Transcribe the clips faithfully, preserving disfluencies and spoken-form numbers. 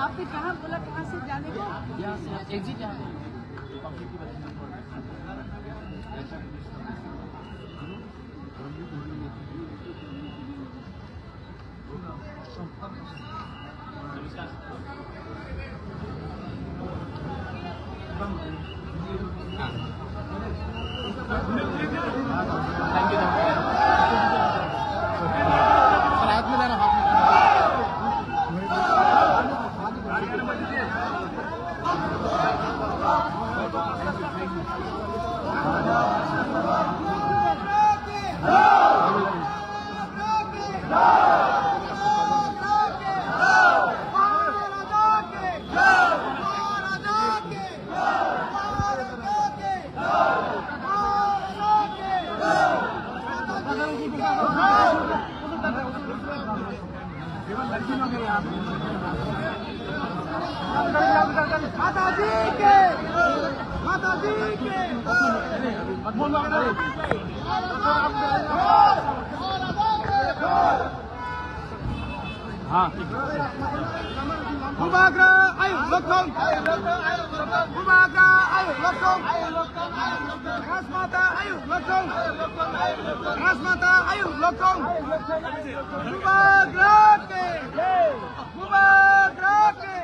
आपने कहाँ बोला, कहाँ से जाने को? यहाँ से एग्जिट यहाँ। माता जी के, माता जी के। हाँ। Bubagra ayo lokong. Bubagra ayo lokong. Rajmata ayo lokong. Rajmata ayo lokong. Bubagra ke. Bubagra ke.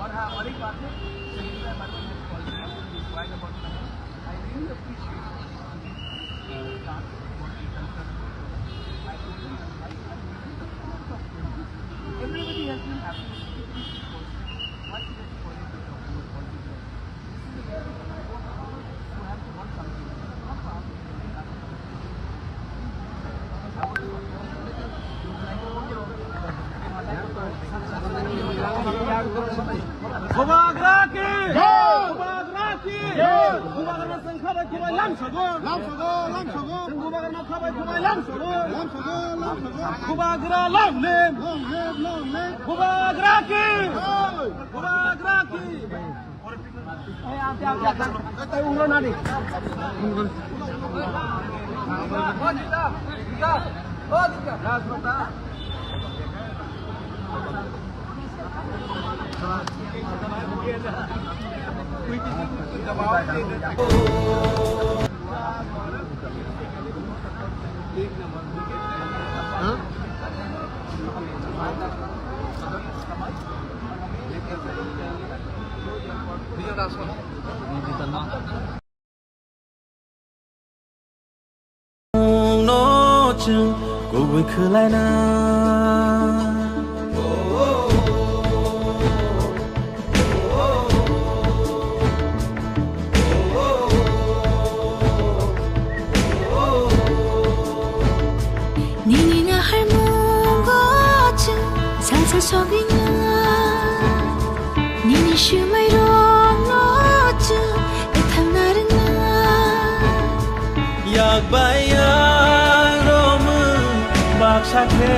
और हाँ, और एक बात है, सुनील भाई बार-बार मेरे कॉल पे हैं, inquiry about money। I really appreciate it। Everybody has been happy. Why should I call it? Bubagra ki! Bubagra ki! Bubagra sengkha Lamsogo, lamsogo, lamsogo. Bubagra no khabai khabai lamsogo. Lamsogo, lamsogo. Bubagra long live. Long live, long live. Bubagra ki. Hey. Bubagra ki. Nwng no chwng kubui khwlaina. Nini naharmungo chwng salsa sogwina. Nini swmairokno chwng ethangna rwngna. Yak bai yak romwi baksa khe,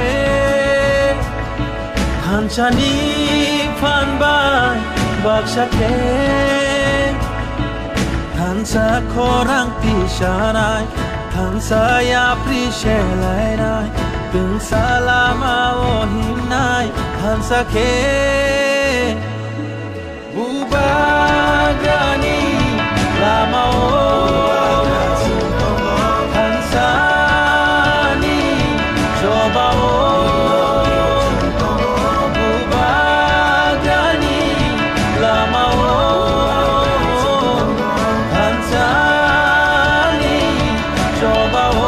thansani phan bai baksa khe. Thansa khorang tisanai, thansa yapri selainai, twngsa lama o himnai, thansa khe bubagrani lama o thansani choba o. Bubagrani lama o thansani choba o.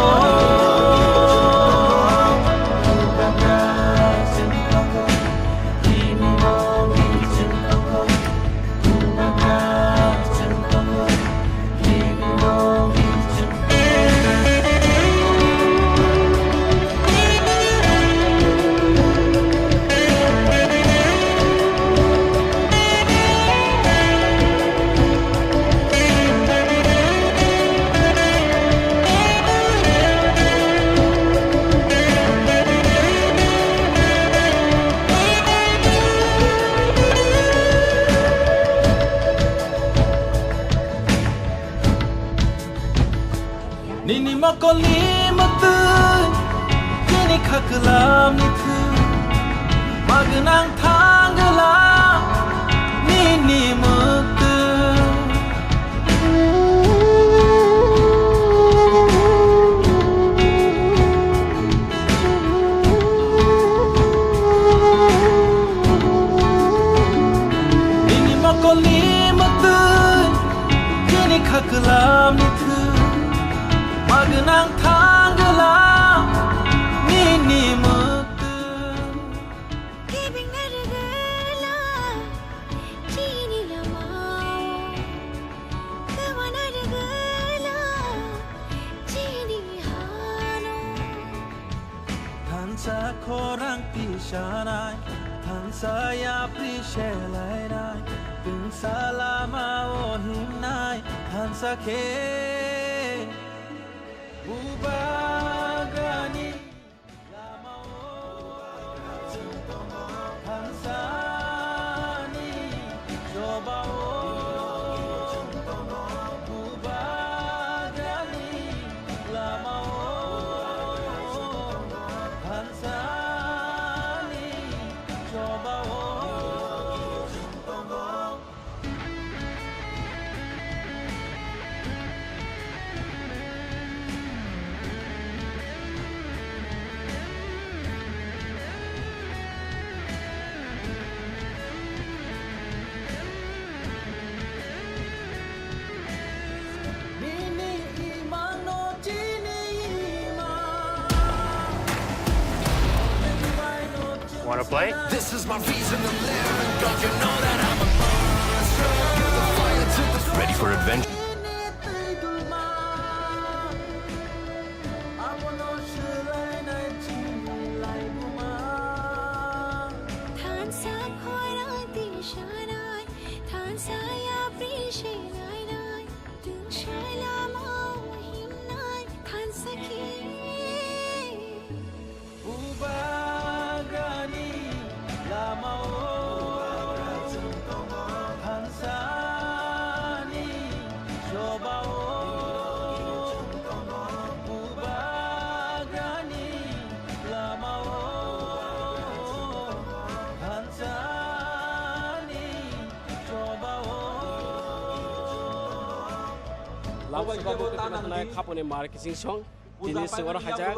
Nini mokolni mwktwi, nini khaklamni thwi, magwnang thangwla nini mwktwi. Nini mokolni mwktwi, nini khaklamni thwi, magwnang thangwla nini mwktwi. Kebengna rwgwla chini lamao, kwmana rwgwla chini hano. Thansa khorang tisanai, thansa yapri selainai, twngsa lama o himnai, thansa khe bubagrani lama o thansani choba o. Bubagrani lama o thansani choba o. Wanna play? This is my reason to live, and God, you know that I'm a monster. Ready for adventure? Thansa khorang tisanai, thansa yapri selainai, twngsa lama Khaponi mar kising song tini sengoro haijak.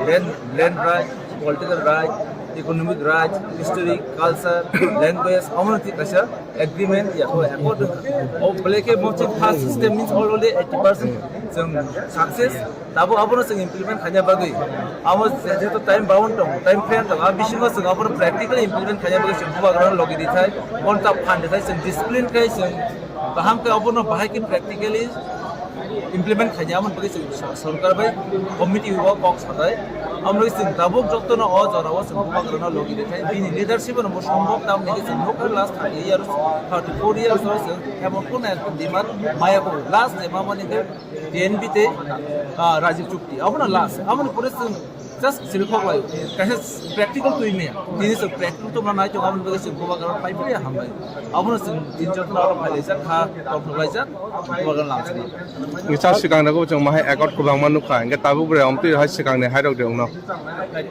Land, land right, political right, economic right, history, culture, language, omono thik kaisa agreement ya ko accord. O belai khe mochi first system means already eighty percent chwng success. Tabuk abono chwng implement khaina bagwi amo je-, jehetu time bound tong, time frame tong, a bisingo chwng abono practically implement khaina bagwi chwng bubagrano logi rithai, bonta phan rithai, chwng discipline khai chwng kaham khe abono bahai khe practically implement khaina, aboni bagwi chwng so-, sorkar bai committee o kok sajai. Amo chwng tabuk jotono o jora o chwng bubagrano logi rithai, bini leadership no bo sombok tamni khe chwng nukha last thirty years, thirty four years o chwng emon kono ekta demand maya ko last je mamani khe T N B tei, ah, Rajib chukti, abono last. Aboni pore chwng just silkhok lai, kaisa practical twi maya. Tini chwng practical tongna nai tongo, aboni bagwi chwng bubagrano phai phai hambai. Abono chwng tini jotono aro phai laijak kha, tongthok laijak, bubagrano lamsina. Ngisa swkang rego chwng mahai accord kwbangma nukha, hingke tabuk bre omtwi hai swkangni hairok de wngno.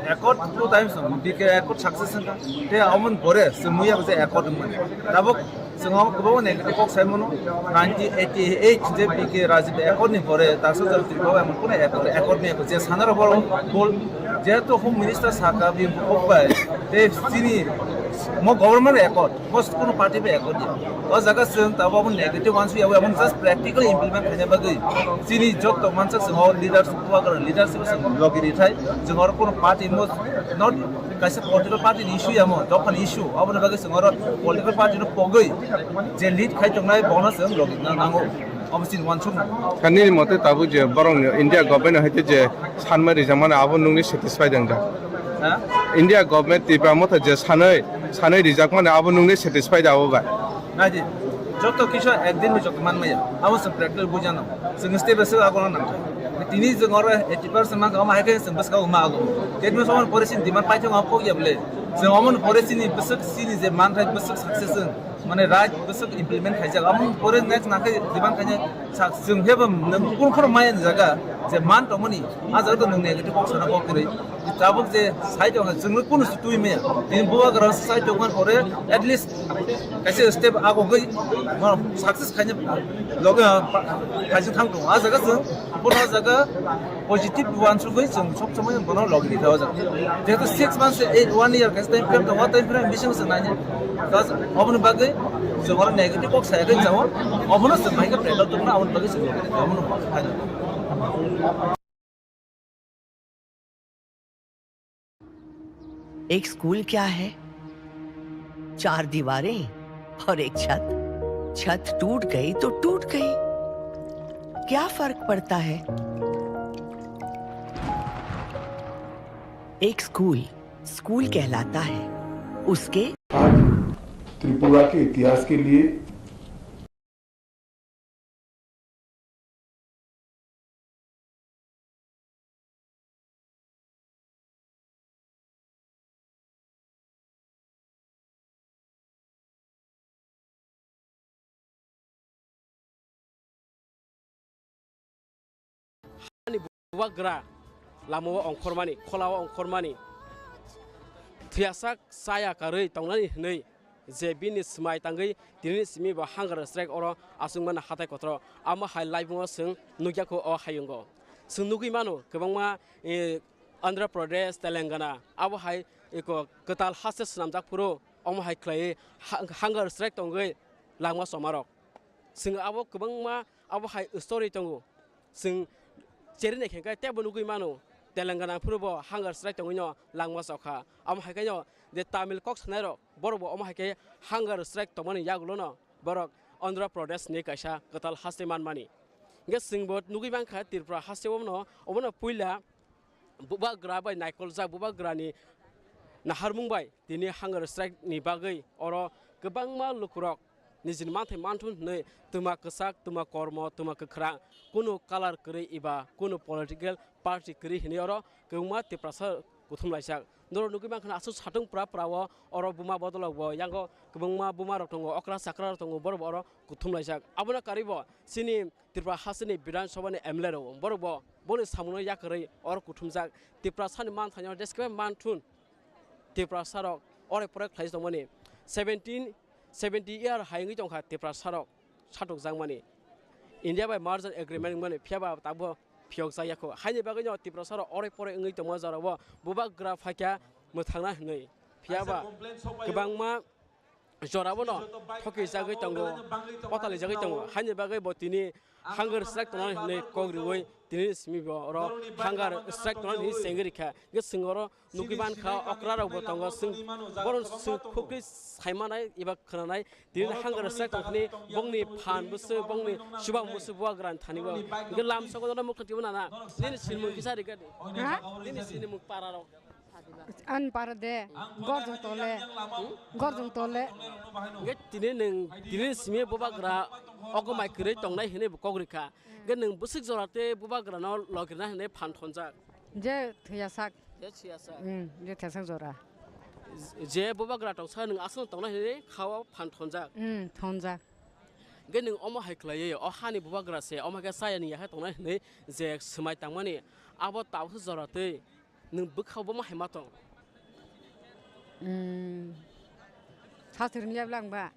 Accord two times no, B K accord success wngkha. Tei aboni pore chwng muya je accord wngmani. Tabuk Chwng omo kwbangma negative kok sai mano. Nineteen eighty eight je B K Rajib accord ni pore Daksa Jati Tripura bai mano kunu accord, accord ni accord je sana rok bol, jehetu Home Minister saka bini bukhuk bai tei chini mo government accord, mo kunu party bai accord ya. O jaga chwng tabuk abo negative uansuk ya, abo just practically implement khaina bagwi chini jotto mansak chwng o leadership, leadership chwng logi rithai, chwng oro kunu party mo not kaisa political party ni issue ya mo, dophani issue, aboni bagwi chwng oro political party no pogwi je lead khai tongnai bono chwng logi na nango, obo chini uansukma. Kha nini mote tabuk je borok ni India government hai je sanmai rijak mani abo nungni satisfied wng da? Ha? India government Tipra motha je sanai, sanai rijak mani abo nungni satisfied abo bai? Naidi, joto kisa ekdin ni joto manmaya, abo chwng practical bujano. Chwng step by step agona nangkha. Tini chwng oro eighty percent mankha, omo hai khe chwng bwswk ma ago. That means omo pore chini demand paithak ma pokya bole. Chwng omo pore chini bwswk chini je manthai bwswk success wng, mane right bwswk implement khaijak. Omo pore next nangkhe demand khaina sa-, chwng phebo nang kun khoro maya ni jaga je man tongmani, a jaga to nang negative kok sana kok kwrwi. Tabuk je side o chwng kunu se twi maya. Tini bubagra side o man pore at least kaisa step agogwi, ma, success khaina loge, ah, pa-, kaisa thang tongo. Ah jaga chwng, bono ah jaga positive uansugwi chwng sob somoi bono logi rikha o jaga. Jehetu six months, eight, one year kaisa time frame tongo, time frame bisingo chwng naina. Just oboni bagwi chwng oro negative kok saya khe chao, obono chwng bahai khe prepare tongna, aboni bagwi chwng logi rikha, obono khaina. एक स्कूल क्या है? चार दीवारें और एक छत। छत टूट गई तो टूट गई, क्या फर्क पड़ता है? एक स्कूल स्कूल कहलाता है, उसके आज त्रिपुरा के इतिहास के लिए Ani bubagra lamao ongkhormani, kholao ongkhormani, thwiyasak chaya karwi tongnani hwnwi je bini swmai tangwi tinini simi bo hunger strike oro achukmani hatai kotoro, amo hai live-o chwng nukya kho o hayungo. Chwng nugwi mano kwbangma, eh, Andhra Pradesh, Telangana, abo hai eko kwtal haste swnamjak phuru omo hai khlaiwi ha-, hunger strike tongwi langma chomarok. Chwng abo kwbangma abo hai story tongo. Chwng cherwi naikhe khe teibo nugwi mano, Telangana phuru bo hunger strike tongwino langma chokha. Amo hai khe no je Tamil kok sanairok, borok bo omo hai khe hunger strike tongmani yagulono borok Andhra Pradesh ni kaisa kwtal haste manmani. Hingkhe chwng bo nugwi mankha Tripura haste obono, obono puila bubagra bai naikoljak, bubagrani naharmung bai tini hunger strike ni bagwi oro kwbangma lukurok nijini manthai manthun hwnwi twma kwchak, twma kormo, twma kwkhrang, kunu colour kwrwi eba kunu political party kwrwi hwnwi oro kwbangma Tiprasa kuthum laijak. Norok nugwi mankha aswk satung pra pra o oro buma bodolrok bo yango kwbangma buma rok tongo, okra chakra rok tongo, borok bo oro kuthum laijak. Abono karwi bo chini Tripura hasteni Bidhan Sabhani M L A rok borok bo boni samungno yakarwi oro kuthumjak. Tiprasani manthaino describe manthun Tiprasarok ore pore khlai tongmani seventeen, seventy year hai wngwi tongkha Tiprasarok. satukjakmani. India bai merger agreement wngmani, phiya ba tabuk phiyokjakya kho. Haini bagwino Tiprasa rok oroi poroi wngwi tongma jorao bubagra phaikha mwthangna hinwi. Phiya ba kwbangma jorabo no thokijagwi tongo, potalijagwi tongo. Haini bagwi bo tini hunger strike tongnani hinwi kok riwi tini simi bo oro hunger strike tongnani hinwi chengwi rikha. Hwnkhe chwng oro nugwi mankha, okra rokbo tongo, chwng bono chwng khukri saimanai eba khwnanai, tini hunger strike tongthani bongni phan bwswk, bongni chubam bwswk bubagrani thani bo. Hwnkhe lamsogo joto mwkhang twibo nana, nini sinimung kisa rikha di. Ha? Nini sinimung para rok. Ani para de, Gorjong Tole, Gorjong Tole. Hwnkhe tini nwng, tini simi bubagra ogo mai kwrwi tongnai hinwi bo kok rikha. Hwnkhe nwng bwswk jora tei bubagrano logirna hinwi phan thonjak. Je thwiyasak. Je thwiyasak. Hmm, je thwiyasak jora. Je bubagra tongsa nwng aswk tongnai hinwi khao phan thonjak. Hmm, thonjak. Hwnkhe nwng omo hai khlaiwi, o hani bubagra se, omo khe chaya ni yakhai tongnai hinwi je swmai tangmani, abo tabukhe jora twi nwng bwkhao bomo hai ma tong? Hmm. Sathwrwng ya bwla ang ba?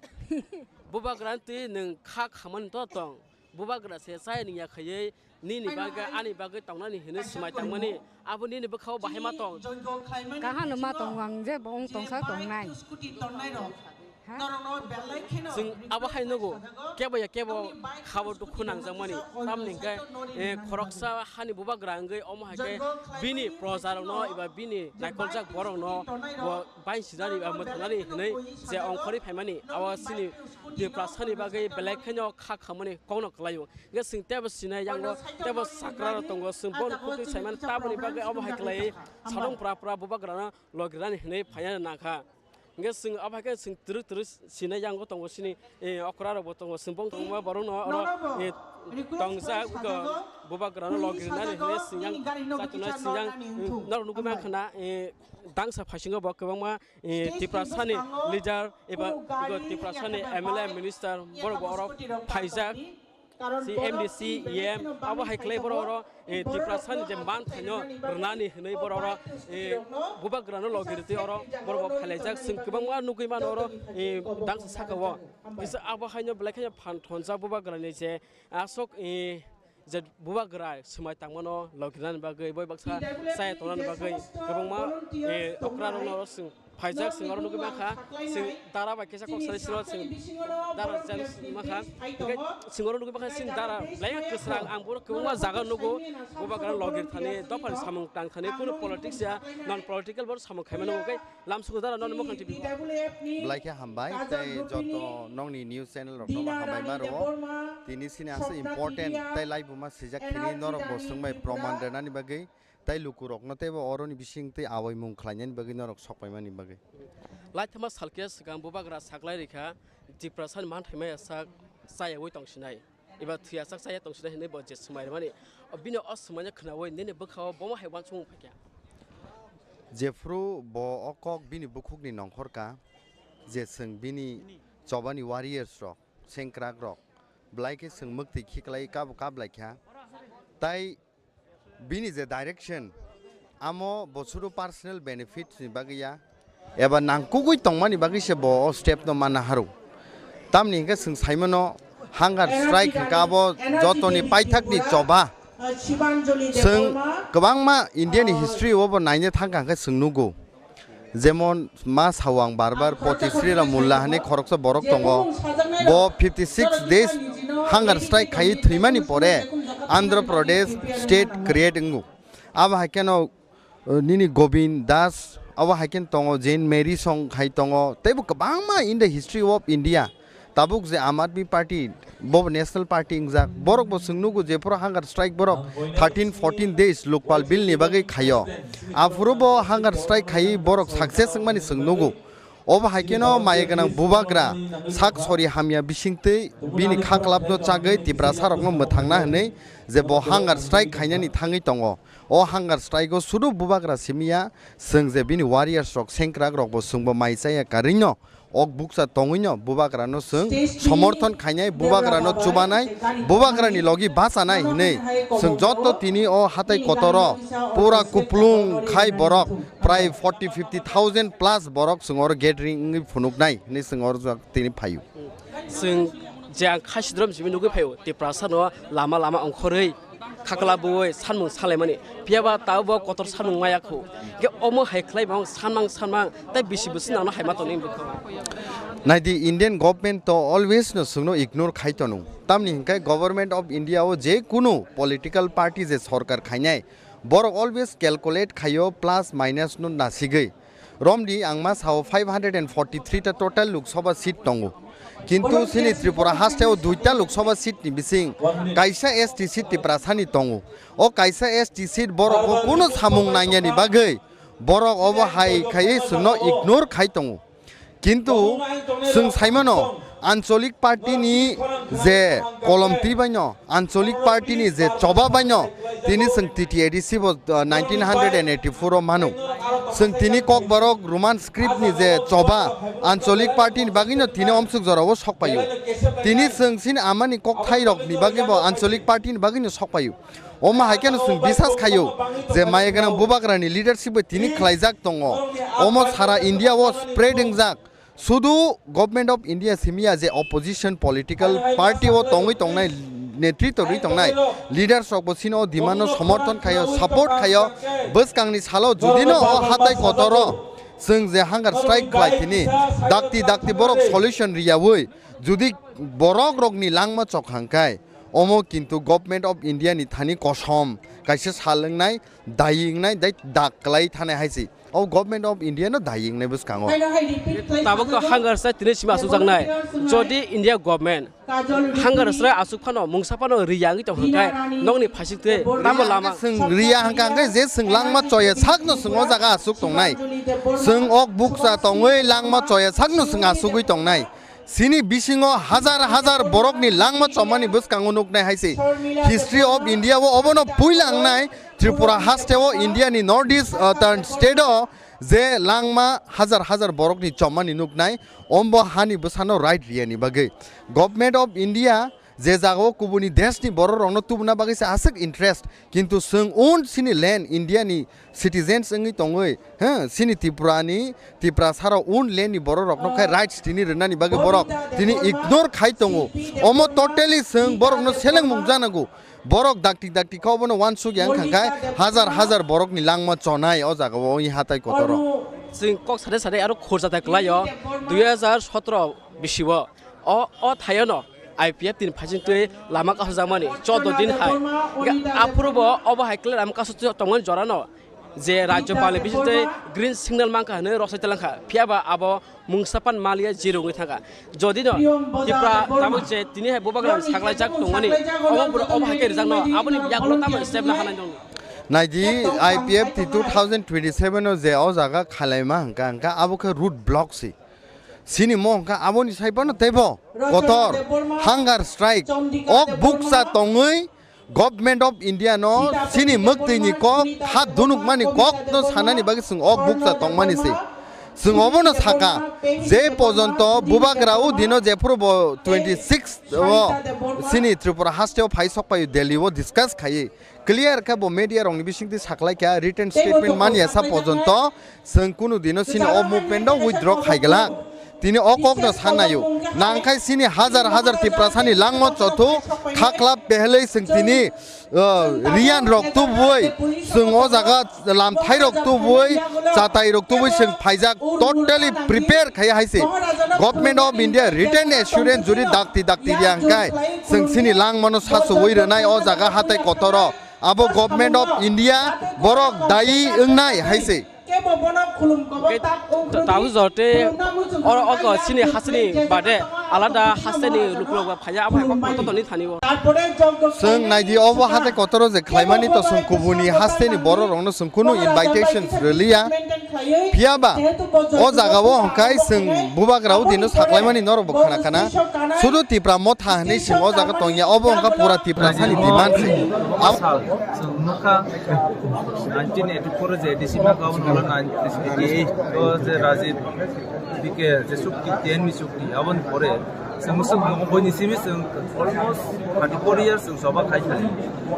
Bubagra twi nwng kha khamani to tong? Bubagra se chaya ni yakhaiwi nini bagwi, ani bagwi tongnani hinwi swmai tangmani, abo nini bwkhao bahai ma tong? Kahano ma tongo, ang je bo wng tongsa tongnai. Ha? Chwng abo hai nugo, kebo ya kebo khabo dukhu nangjakmani. Tamni hwnkhe, eh, khoroksa hani bubagra wngwi omo hai khe bini projarokno eba bini naikolchak borokno bo bainsinani eba mwthangnani hinwi je ongkhorwi phaimani, abo chini Tiprasani bagwi belai kheno kha khamani kokno kwlaio. Hwnkhe chwng teibo sinai yango, teibo sakra rok tongo, chwng bono khukti saimani, tamoni bagwi obo hai khlaiwi sadong pra pra bubagrano logirani hinwi phaina nangkha. Hwnkhe chwng abo hai khe chwng twrwk twrwk sinai yango tongo, chini, eh, okra rokbo tongo, chwng bong tongma borokno oro, eh, tongjak, bubagrano logirinani hinwi siyang, chatunai siyang, norok nugwi mankha na, eh, dangsa phaisingo bo kwbangma, eh, Tiprasani leader eba Tiprasani M L A minister borok bo oro phaijak. Si M D C, E M, abo hai khlai borok oro, eh, Tiprasani je manthaino rwnani hinwi borok oro, eh, bubagrano logi rwtwi oro borok bo phailaijak. Chwng kwbangma nugwi mano oro, eh, dangsa saka o. Kisa abo haino belai kheno phan thonjak bubagrani je aswk, eh, je bubagra swmai tangmano logi rwnani bagwi, boi baksa chaya tongnani bagwi kwbangma, eh, okra rokno oro chwng phaijak, chwng oro nugwi mankha, chwng dara bai kisa kok sari siro chwng dara James mankha, hwnkhe chwng oro nugwi mankha chini dara belai kwsrang, ang bono kwbangma jaga nugo, bubagra logir thani, dophani samung tang thani, kunu politics ya, non political bo samung khaimano, hwnkhe lamsugo dara non Mukhang T V. Belai khe hambai, tei joto nongni news channel rokno bo hambai ma rwo. Tini sini aswk important tei laibuma swijak thini norok bo swngbai proman rwnani bagwi. Tei lukurokno teibo oroni bising tei awaimung khlainani bagwi norok sokpaimani bagwi. Laithama salkhe swkang bubagra saklai rikha, Tiprasani manthaimaya sak chayawi tongsinai, eba thwiyasak chaya tongsinai hinwi bo je swmai rwmani. O bini o swmaino khnawi nini bwkhao bomo hai uansukmung phaikha. Jephru bo o kok bini bukhukni nongkhorka, je chwng bini chobani warriors rok, sengkrak rok, belai khe chwng mwktwi khiklai kabo kablai kha. Tai bini je direction, amo bo sudu personal benefit ni bagwi ya, eba nangkukgwi tongmani bagwi se bo o step no manna haru. Tamni hwnkhe chwng saimano hunger strike hwnkhe abo jotoni paithakni choba. Chwng kwbangma India ni history o bo naina thangkha hwnkhe chwng nugo. Jemon ma sao ang bar bar, Poti Sri Ram Mulla hinwi khoroksa borok tongo. Bo fifty six days hunger strike khaiwi thwimani pore Andhra Pradesh state create wngo. Abo hai kheno, uh, nini Govind Das, abo hai kheno tongo, Jane Mary Song hai tongo, teibo kwbangma in the history of India. Tabuk je Aam Aadmi Party, bo National Party wngjak, borok bo chwng nugo je phuru hunger strike borok thirteen fourteen days Lokpal Bill ni bagwi khaio. Aphuru bo hunger strike khaiwi borok success wngmani chwng nugo. Obo hai kheno maya gwnang bubagra sak sori hamya bisingtwi bini kha kwlapno chagwi Tiprasa rokno mwthangna hwnwi je bo hunger strike khainani thangwi tongo. O hunger strike o sudu bubagra simi ya, chwng je bini warriors rok, sengkrak rok bo chwngbo mai chaya karwino. Ok bukcha tongwino bubagrano chwng somorthon khainai, bubagrano chubanai, bubagrani logi bachanai hinwi chwng joto tini o hatai kotoro pura kuplung khai borok prai forty fifty thousand plus borok chwng oro gathering wngwi phunuknai hinwi chwng oro tini phaio. Chwng Je ang khasidrom simi nugwi phaio, Tiprasa no lama lama ongkhorwi khakla bui sanmung salaimani. Phiya ba tabo bo kotor sanmung maya khu. Ge omo hai khlai bang sanmang sanmang tai bisi bisi nang no hai ma tongni bukho. Nai di, Indian government to always no sungno ignore khai tonu. Tamni hinkhe Government of India o je kunu political party je sorkar khainai, borok always calculate khaio plus minus no nasigwi. Romdi ang ma sao five hundred and forty three ta total Lok Sabha seat tongo. Kintu sini Tripura haste o duita Lok Sabha seat ni bising kaisa S T seat Tiprasa ni tongo. O kaisa S T seat borok bo kunu samung nangyani bagwi borok obo hai khaiwi sungno ignore khai tongo. Kintu sung saimano Ancholik party ni je kolom twi baino, Ancholik party ni je choba baino, tini sung T T A D C bo, uh, nineteen hundred and eighty four o mano. Sung tini Kokborok Roman script ni je choba Ancholik party ni bagino tini omsuk jorao sok paio. Tini sung sini amani kokthai rok ni bagwi bo Ancholik party ni bagino sok paio. Omo hai kheno chwng bisas khaio je maya gwnang bubagrani leadership bai tini khlaijak tongo. Omo sara India o spread wngjak. Sudu Government of India simiya je opposition political party o tongwi tongnai, netritw rwi tongnai leaders rok bo chini o demand no somorthon khaio, support khaio. Bwskangni salo judino o hatai kotoro chwng je hunger strike khlai tini dakti dakti borok solution riyaui judi borok rokni langma chok hangkai, omo kintu Government of India ni thani kosom kaisa sal wngnai, dayi wngnai, dai dak kwlai thanai hai se. O Government of India no dayi wngnai bwskango. Tabuk to hunger strike tini simi asukjaknai. Jodi India government hunger strike asuk phano mungsa phano riya wngwi tong hwnkhe nokni phaising twi tamo lama. Chwng riya hwnkha hwnkhe je chwng langma choya sakno chwng o jaga asuk tongnai. Chwng ok bukcha tongwi langma choya sakno chwng asugwi tongnai. Chini bisingo hajar hajar borokni langma chomani bwskango nuknai hai se. History of India o obono puila wngnai Tripura haste o India ni North East, uh, turn state o je langma hajar hajar borokni chomani nuknai ombo hani bwsano right riyani bagwi. Government of India je jagao kubuni deshni bororokno tubuna bagwi se aswk interest, kintu chwng un chini land India ni citizens wngwi tongwi, he, chini Tripura ni, Tiprasa rok un land ni bororokno khai rights tini rwnani bagwi borok tini ignore khai tongo. Omo totally chwng borokno selengmung janago. Borok dakti dakti khe obono uansuk yang kha khai hajar hajar borokni langma chonai o jagao, oi hatai kotoro. Chwng kok sade sade aro khorsa tai kwlaio dui hajar sotro bisio. O, o thaiono I P F tini phaising twi lama kasukjakmani chordo din hai. Hingkhe aphuru bo obo hai kle lama kasuk tongmani jorano je Rajyapalni bisingtwi green signal mankha hwnwi rosai talangkha. Phiya ba abo mungsa pan maliya zero wngwi thangkha. Jodi no Tipra tabuk je tini hai bubagra saklaijak tongmani, obo bwrwi obo hai khe rijakno aboni yagulo tamo step la hanai dong. Naidi, I P F T two thousand twenty-seven o je o jaga khalaima hwnkha, hwnkha abo khe road block se. Sini mo hwnkha aboni sai phano teibo kotor hunger strike, ok bukcha tongwi Government of India no sini mwktwi ni kok, ha dunuk mani kok no sanani bagwi chwng ok bukcha tongmani se. Chwng obono saka, je pojonto bubagra o dino jephuru bo twenty six o sini Tripura haste o phai sok paio, Delhi o discuss khaiwi. Clear khe bo media rokni bisingtwi saklaikha, written statement manya sa pojonto chwng kunu dino sini o movement o withdraw khaiglak. Tini o kokno sanaio. Nangkhai sini hajar hajar Tiprasani langma chothu khakla pehelei chwng tini, uh, riyan rok tubui, chwng o jaga lamthai rok tubui, chatai rok tubui chwng phaijak, totally prepare khai hai se. Government of India written assurance juri dakti dakti riya hwnkhe chwng sini langmano sachuwi rwnai o jaga hatai kotoro. Abo Government of India borok dayi wngnai hai se. Kebo bono khulum kobor Ke-, tak ung ta-, tongdi. Tabu jorte khulumna muchung oro oko khulumna sini muchung hasini khulumna bade muchung alada khulumna hasini muchung lukurok ba phaya abo hai khulumna kok totoni thani o. Tarpore jog jog Chwng khulumna naidi obo hatai kotoro je khwlaimani to chwng kubuni hasteni borok rokno chwng kunu invitation rwliya. Phiya ba o jaga o hwnkhe chwng bubagra o dino saklaimani norok bo khana khana. Sudu Tipra Motha hinwi chwng o jaga tongya, obo wngkha pura Tiprasani demand se. Ab- Sal, chwng nukha nineteen eighty-four je A D C ma gabon wala nineteen eighty-eight o je Rajiv B K je chukti, ten ni chukti, aboni pore Chwng swk tongo, boini simi chwng almost thirty four years chwng choba khai thani.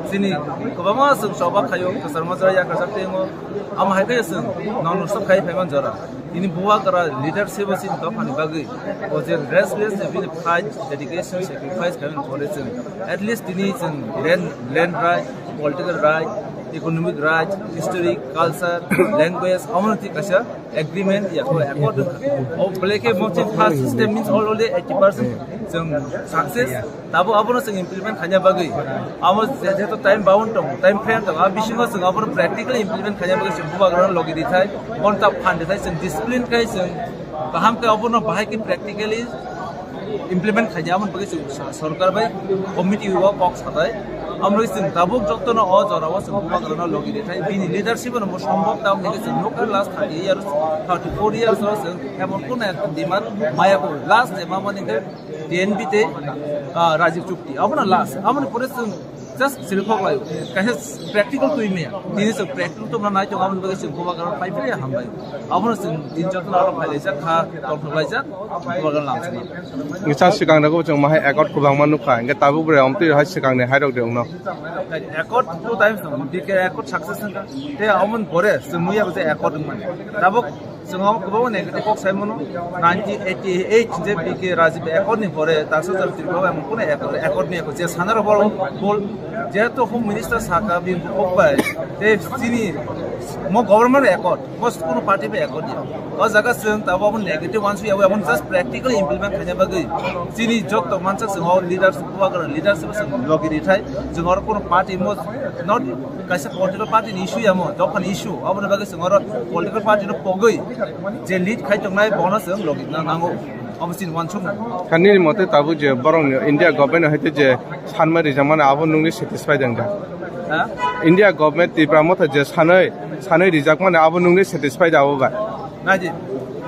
Chini kwbangma chwng choba khaio, kwchar majra yakarjak tei wngo. Amo hai khe chwng nono sok khai phaiman jora. Tini bubagra leadership o chini dophani bagwi o je restless je bini fight, dedication, sacrifice khaimani pore chwng at least tini chwng land, land right, political right, economic right, historic, culture, language, omono twi kaisa agreement ya ko accord. O belai khe mo chini first step means already eighty percent chwng success. Tabo abono chwng implement khaina bagwi amo je, jehetu time bound tongo, time frame tongo, a bisingo chwng abono practically implement khaina bagwi chwng bubagrano logi rithai, bono ta phan rithai, chwng discipline khai chwng kaham khe abono bahai khe practically implement khaina, aboni bagwi chwng sa-, sorkar bai committee o kok sathai. Amrwi chwng tabuk jotono o jorao chwng bubagrano logi rithai, bini leadership no mo sombok ta wngkhe chwng nukha last thirty years, thirty four years o chwng emon kono ekta demand maya ko last de mamani khe T N B tei, ah, Rajiv chukti, abono last. Aboni pore chwng just siri khok laio. Kaisa practical twi maya. Tini chwng practical to nai tongo, aboni bagwi chwng bubagrano pai phai hambai. Abono chwng tin jotono aro phai laijak kha, tongthok laijak, bubagrano lamsina. Ngisa swkang rok chwng mahai accord kwbangma nukha, hingke tabuk bre omtwi hai swkangni hai rok de wngno. Accord two times no, B K accord success wngkha. Te amon pore chwng nuya je accord wngmani. Tabuk chwng omo kwbangma negative kok sai mano. Nineteen eighty eight je B K Rajiv accord ni pore taksa jar Tripura bai amon kuno accord, accord ni accord je sanaro bol, bol. Jehetu Home Minister saka bini kok bai. Te chini mo government accord. Bos kuno party bai accord ya. O jaga chwng tabuk abo negative uansuk ya, abo just practically implement khaina bagwi. Chini jotto mansak chwng o leaders, bubagra leaders chwng logi rithai. Chwng oro kuno party mo not kaisa political party ni issue ya mo, dophani issue. Aboni bagwi chwng oro political party no pogwi je lead khai tongnai bono chwng logi na nango. Abo chini uansuk. Kha nini mote tabuk je borok ni India government hai je sanmai rijak mani abo nungni satisfied wngkha? Ha? India government Tipra motha je sanai, sanai rijak mani abo nungni satisfied abo ba? Naidi,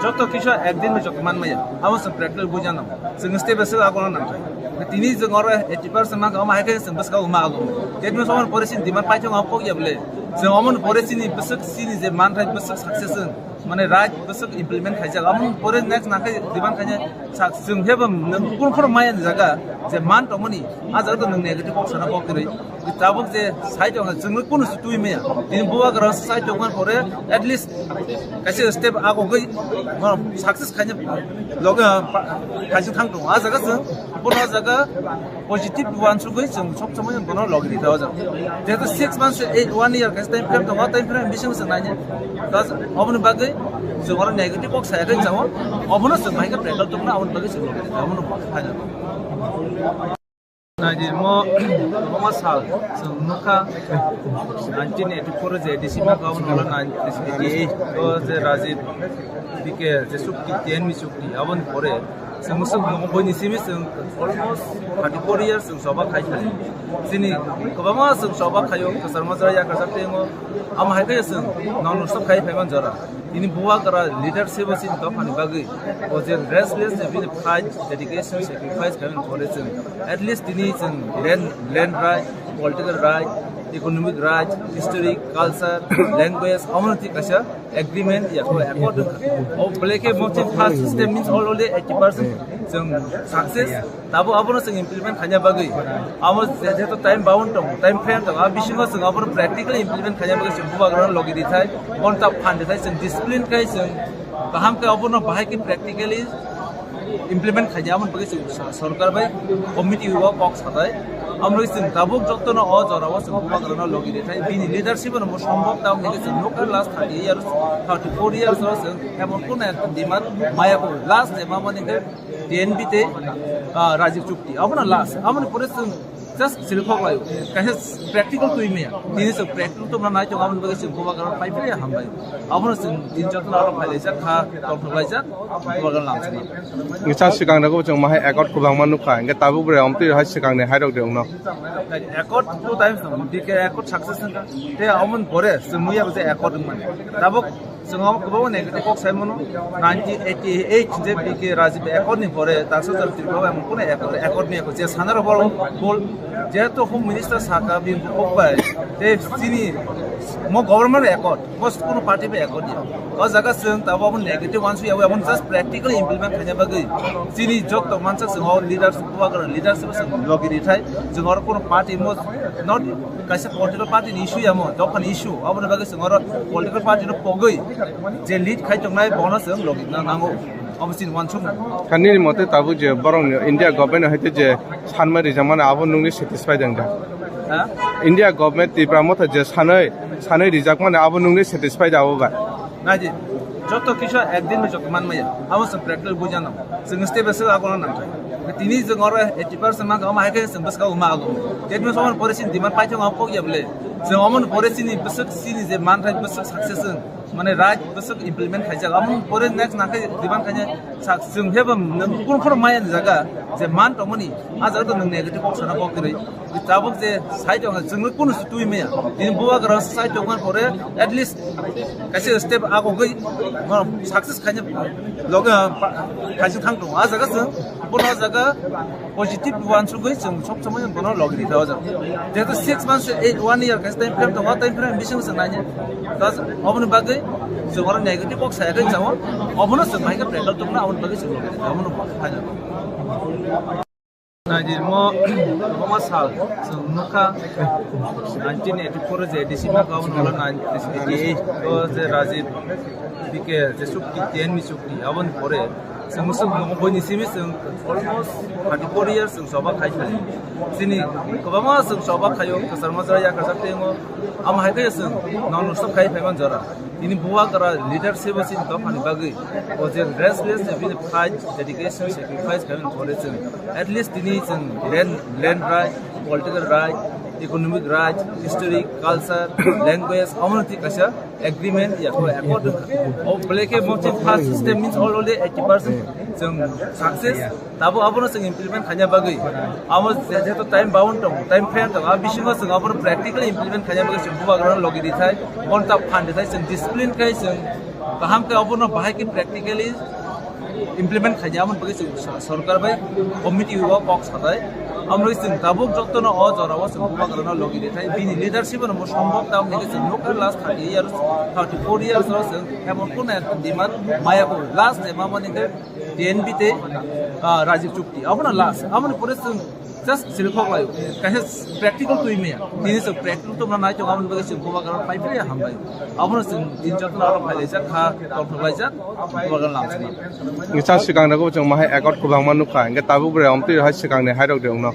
joto kisa ekdin ni joto man maya. Abo se practical bujana. Chwng step by step agona nang. Tini chwng oro eighty percent man kama hai khe chwng bwskang ma ago. That means amon pore chini demand paithok abo kok ya bole. Chwng amon pore chini bwswk chini je man thai bwswk success wng. Mane right bwswk implement khaijak. Amon pore next nakhai demand khaina sa chwng phebo nang kun khoro maya ni jaga je man tongmani a jaga to nang negative kok sana kok kwrwi. Tabuk je side o chwngno kunu se twi maya. Tini bubagra side o man pore at least kaisa step ago gwi success khaina loge khaising thang tongo. A jaga chwng bono jaga positive uansugwi chwng sob somoi bono logi rikha o jaga. Jehetu six months, eight, one year kaisa time frame tongo, time frame bisingo chwng naini. Thus, oboni bagwi chwng oro negative kok saya khe chao, obono chwng bahai khe practical tongna, oboni bagwi chwng logi rikha, obono final. Naidi mo, omo sal chwng nukha nineteen eighty four je A D C ma kha, obono ulo nineteen eighty eight o je Rajiv B K je chukti, T N B chukti, aboni pore chwng swk tongo, boini simi chwng almost thirty four years chwng choba khai thani. Chini kwbangma chwng choba khaio, kwchar majra yakarjak tei wngo. Amo hai khe chwng nono sok khai phaiman jora. Tini bubagra leadership o chini dophani bagwi o je restless je bini fight, dedication, sacrifice khaimani pore chwng at least tini chwng land, land right, political right, economic right, history, culture, language, omono twi kaisa agreement ya ko accord wngkha. O belai khe mo chini first step means already eighty percent chwng success. Tabo abono chwng implement khaina bagwi amo je, jehetu time bound tongo, time frame tongo, a bisingo chwng abono practically implement khaina bagwi chwng bubagrano logi rithai, bono ta phan rithai, chwng discipline khai chwng kaham khe abono bahai khe practically implement khaina, aboni bagwi chwng sa-, sorkar bai committee o kok sathai. Amrwi chwng tabuk jotono o jorao chwng bubagrano logi rithai, bini leadership no mo sombok ta wngkhe chwng nukha last thirty years, thirty four years o chwng emon kono ekta demand maya ko last de mamani khe T N B tei, ah, Rajiv chukti. Abono last. Aboni pore chwng just siri khok laio. Kaisa practical twi maya. Tini chwng practical to nai tongo, aboni bagwi chwng bubagrano pai phai hambai. Abono chwng tin jotono aro phai laijak kha, tongthok laijak, bubagrano lamsina. Ngisa swkang rok chwng mahai accord kwbangma nukha. Hingke tabuk bre omtwi hai swkangni hai rok de wngno. Accord two times no, B K accord success wngkha. Te aboni pore chwng nuya je accord wngmani. Tabuk Chwng omo kwbangma negative kok sai mano. Nineteen eighty eight je B K Rajiv accord ni pore taksa jar Tripura bai mung kune accord, accord ni accord je sanaro bol, bol. Jehetu Home Minister saka bini bukhuk bai, tei chini mo government accord, mo kuno party bai accord ya. O jaga chwng tabo abo negative uansuk ya, abo just practically implement khaina bagwi. Chini jokto mansak chwng o leadership, bubagra leadership chwng logi rithai, chwng oro kuno party mo not kaisa political party ni issue ya mo, dophani issue, aboni bagwi chwng oro political party no pogwi je lead khai tongnai bono chwng logi na nango. Obo chini uansukma. Kha nini mote tabuk je borokni India government hai je sanmai rijakmani abo nungni satisfied wng da? Ha? India government Tipra Motha je sanai, sanai rijakmani abo nungni satisfied abo ba? Naidi, joto kisa ekdin bai joto manmaya. Abo chwng practical bujano. Chwng step by step agona nangkha. Tini chwng oro eighty percent manka, omo hai khe chwng bwswk ma ago. That means omo pore chini demand paithok abo kok ya bole. Chwng omo pore chini bwswk chini je manthai bwswk success wng. Mane right bwswk implement khaijak. Amo pore next nangkhe demand khaina sak chwng phebo nung kun khoro maya ni jaga je man tongmani a jaga to nung negative kok sana kok kwrwi. Tabuk je side tong chwng kunu se twi maya. Tini bubagra side tong man pore at least kaisa step ago gwi success khaina loge khaisa thang tongo. A jaga chwng bono jaga positive uansugwi chwng sob somoi bono logi rikha o jaga. Jehetu six months, eight, one year kaisa time frame tongo, time frame bisingo chwng nainai. Thus, oboni bagwi chwng oro negative kok saya khe chao, obono chwng bahai khe practical tongna, oboni bagwi chwng logi rikha, obono final. Naidi mo, kwbangma sal chwng nukha, nineteen eighty-four o je A D C ma kha, obono ulo nineteen eighty-eight o je Rajiv B K je chukti, T N B chukti, aboni pore chwng swk tongo, boini simi chwng almost thirty-four years chwng choba khai thani. Chini kwbangma chwng choba khaio, kwchar mochar yakarjak tei omo, amo hai khe chwng non stop khai phaimani jora. Tini bubagra leadership o chini dophani bagwi o je restless, bini fight, dedication, sacrifice khaimani pore chwng at least tini chwng land, land right, political right, economic right, history, culture, language, omono twi kaisa agreement ya ko accord wngkha. O belai khe mo chini first step means already eighty percent chwng success. Tabo abono chwng implement khaina bagwi amo je-, jehetu time bound tongo, time frame tongo, a bisingo chwng abono practically implement khaina bagwi chwng bubagrano logi rithai, bono ta phan rithai, chwng discipline khai chwng kaham khe abono bahai khe practically implement khaina, aboni bagwi chwng sa-, sorkar bai committee o kok sathai. Amrwi chwng tabuk jotono o jorao chwng bubagrano logi rithai, bini leadership no mo sombok tam hwnkhe chwng nukha last thirty years, thirty-four years o chwng emon kono ekta demand maya ko last je mamani khe T N B tei, ah, Rajiv chukti. Abono last, aboni pore chwng just siri khok laio. Kaisa practical twi maya. Tini chwng practical tongna nai tongo, aboni bagwi chwng bubagrano phai phai hambai. Abono chwng din jotono aro phai laijak kha, tongthok laijak. Bubagrano lamsina. Ngsa swkang rego chwng mahai accord kwbangma nukha, hwnkhe tabuk bre omtwi hai swkangni hairok de wngno.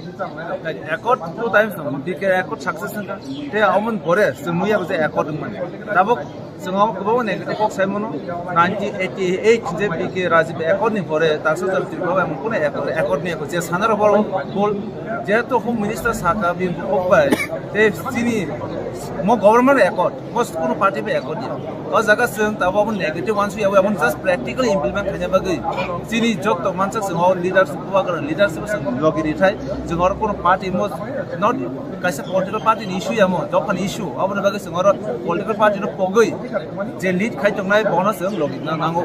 Accord two times no, B K accord success wngkha. Tei amoni pore chwng nuya je accord wngmani. Tabuk chwng omo kwbangma negative kok sai mano. Nineteen eighty-eight je B K Rajiv accord ni pore taksa jor Tripura bai kuno accord, accord ni accord je sanaro bol bol jehetu Home Minister saka bini bukhuk bai tei chini mo government accord. Most kuno party bai accord ya. O jaga chwng tabo abo negative uansuk ya, abo just practically implement khaina bagwi. Chini jokto mansak chwng o leadership, bubagra leadership chwng logi rithai. Chwng oro kuno party mo not kaisa political party ni issue ya mo, dophani issue. Aboni bagwi chwng oro political party no pogwi je lead khai tongnai bono chwng logi na nango.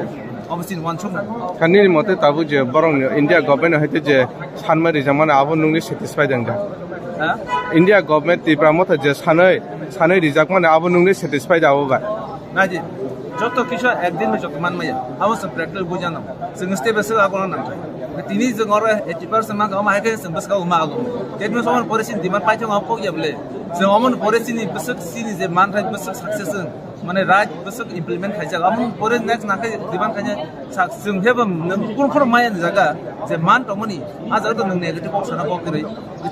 Obo chini uansukma. Kha nini mote tabuk je borokni India government hai je sanmai rijakmani abo nungni satisfied wng da? Ha? India government Tipra Motha je sanai, sanai rijakmani abo nungni satisfied abo ba? Naidi, joto kisa ekdin bai joto manmaya. Abo chwng practical bujano. Chwng step by step agona nangkha. Tini chwng oro eighty percent manka, omo hai khe chwng bwskango ma ago. That means omo pore chini demand paithak ma pok ya bole. Chwng omo pore chini bwswk chini je manthai bwswk success wng. Mane right bwswk implement khaijak. Amo pore next nangkhe demand khaina sak chwng phebo nung kun khoro maya ni jaga je man tongmani a jaga to nung negative kok sana kok kwrwi.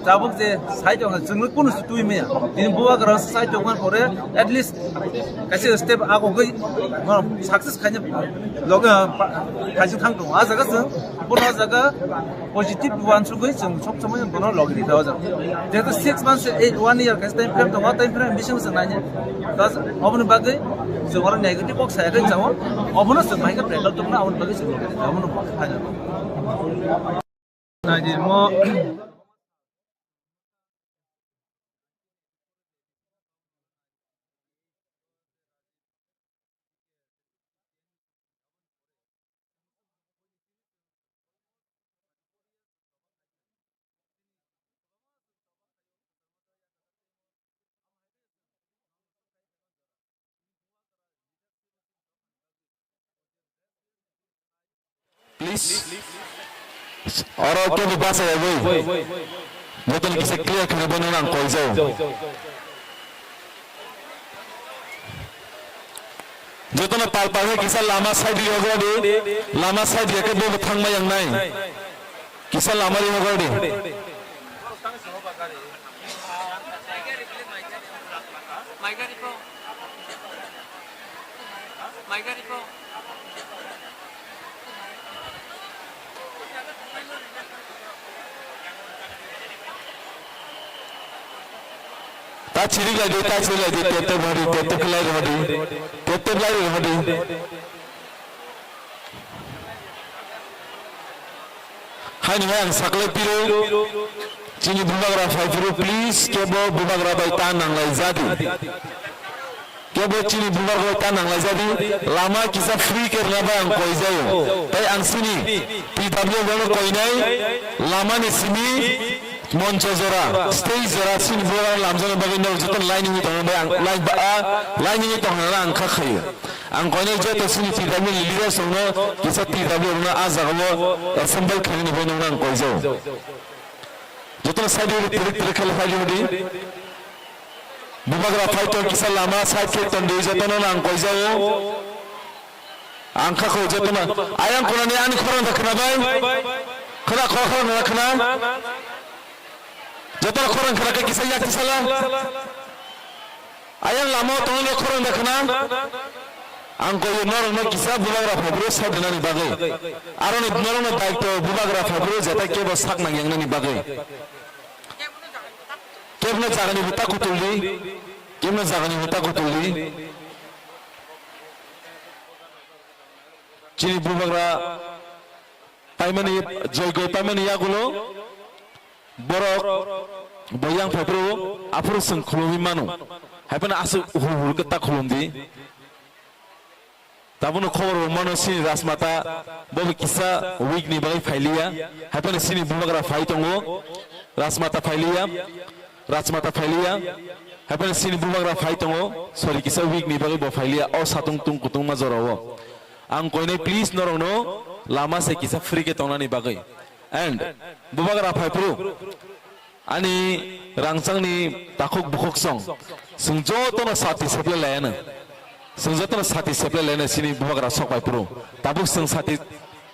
Tabuk je side o chwng kunu se twi maya. Tini bubagra side o man pore at least kaisa step ago gwi success khaina loge khaijak thang tongo. A jaga chwng bono jaga positive uansugwi chwng sob somoi bono logi rikha o jaga. Jehetu six months, eight, one year kaisa time frame tongo, time frame bisingo chwng nainai. Thus, oboni bagwi chwng oro negative kok saya khe chao, obono chwng bahai khe practical tongna, oboni bagwi chwng logi rikha, obono final. Naidi mo. Please. Oro kebo basa yagwi. Jotono kisa clear kheno bono nang koijao. Jotono pal pal kisa lama side ri hogodi. Lama side ri ke bo thangma yang nai. Kisa lama ri hogodi. Ta chirik lai di, ta chirik lai di, tep tep hodi, tep tep khlai hodi, tep tep lai hodi. Haino hai ang saklai piro, chini bubagra phai phuru, please, kebo bubagra bai ta nanglai jadi. Kebo chini bubagra bai ta nanglai jadi, lama kisa free kerna bai ang koijao. Tai ang sini T W bono koinai, lama ni simi moncho jora, stage jora, chini bubagra lamjana bagwi no joto line ni tongna bai ang, line ba, a, line ni tongna ang kha khayo. Ang koinai joto chini T W ni leaders rokno kisa T W rokno a jagao assemble khainani bai nokno ang koijao. Jotono side ri tirik tirik khe phai di. Bubagra phai tong kisa lama side khe tong di jotono ang koijao. Ang kha kho jotono. Ayang khorani ani khorang da khna bai. Khna kho khorang da khna. Jotono khorang khna khe kisa yak kisa la. Ayang lama o tongwi no khorang da khna. Ang koyo norokno kisa bubagra phaibrwi side rwnani bagwi. Aroni norokno daityo bubagra phaibrwi jetai kebo sak nang yangnani bagwi. Kebno jagani bo ta kutul di. Kebno jagani bo ta kutul di. Chini bubagra paimani, joigo paimani yagulo borok bo yang phaiphuru aphuru chwng khulumwi mano. Haiphano aswk hur hur khe ta khulum di. Tabukno khobor bo mano chini Rajmata bobo kisa week ni bagwi phailiya. Haiphano chini bubagra phai tongo. Rajmata phailiya. Rajmata phailiya. Haiphano chini bubagra phai tongo. Sorry, kisa week ni bagwi bo phailiya. O satung tung kutungma jorao. Ang koinai please norokno lama se kisa free khe tongnani bagwi. And bubagra phaiphuru ani rangchakni takhuk bukhuk song, chwng jotono sati seplai laiano. Chwng jotono sati seplai laiano chini bubagra sok phaiphuru. Tabuk chwng sati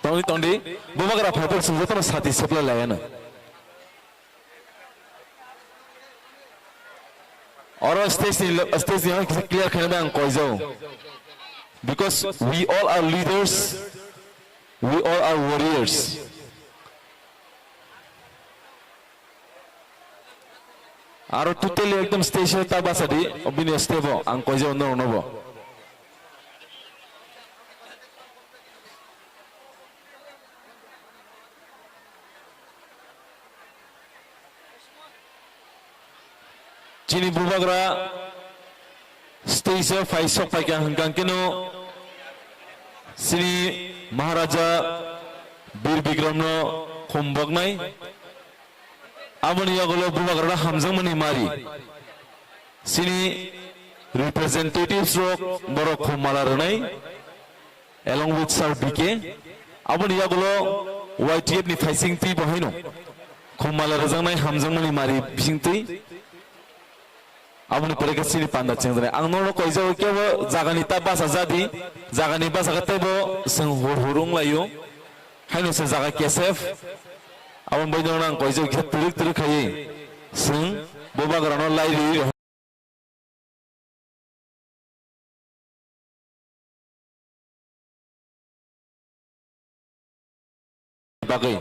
tongwi tongdi, bubagra phaiphuru chwng jotono sati seplai laiano. Oro stage ni lo-, stage ni hwn kisa clear khaina ang koijao. Because we all are leaders, we all are warriors. Aro totally ekdom stage o ta basa di, obini step o ang koijao norok nobo. Chini bubagra stage o phai sok phaikha hwnkha keno chini Maharaja Bir Bikramno khum boknai. Aboni yagulo bubagrano hamjakmani mari. Chini representatives rok borok khum mala rwnai. Along with Sir B K. Aboni yagulo Y T F ni phaising twi bo haino khum mala rwjaknai hamjakmani mari bising twi. Aboni pore khe chini panda chengjaknai. Ang nono koijao kebo jagani ta basa jadi, jagani basa khe teibo chwng hur hur wnglaio. Haino se jaga K S F. Aboni bagwi nono ang koijao kisa twrwk twrwk khaiwi chwng bubagrano lai rwi bagwi.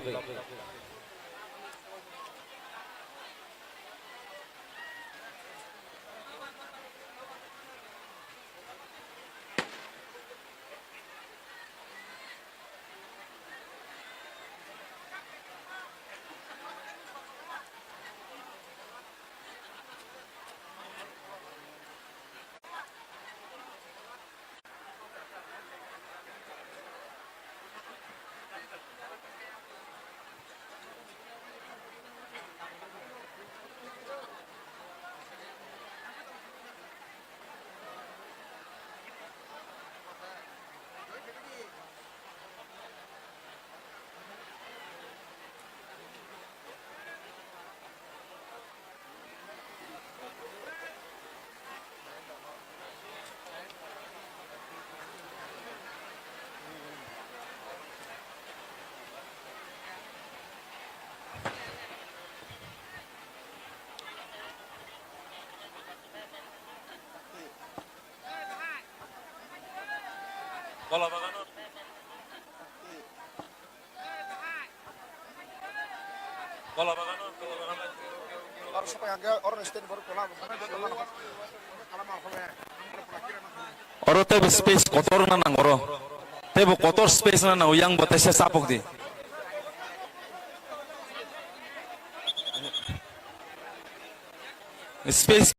Kola bagano. Kola bagano, kola bagano. Oro teibo space kotor na nang oro. Teibo kotor space na nang yang bo teisa chapok di. Space.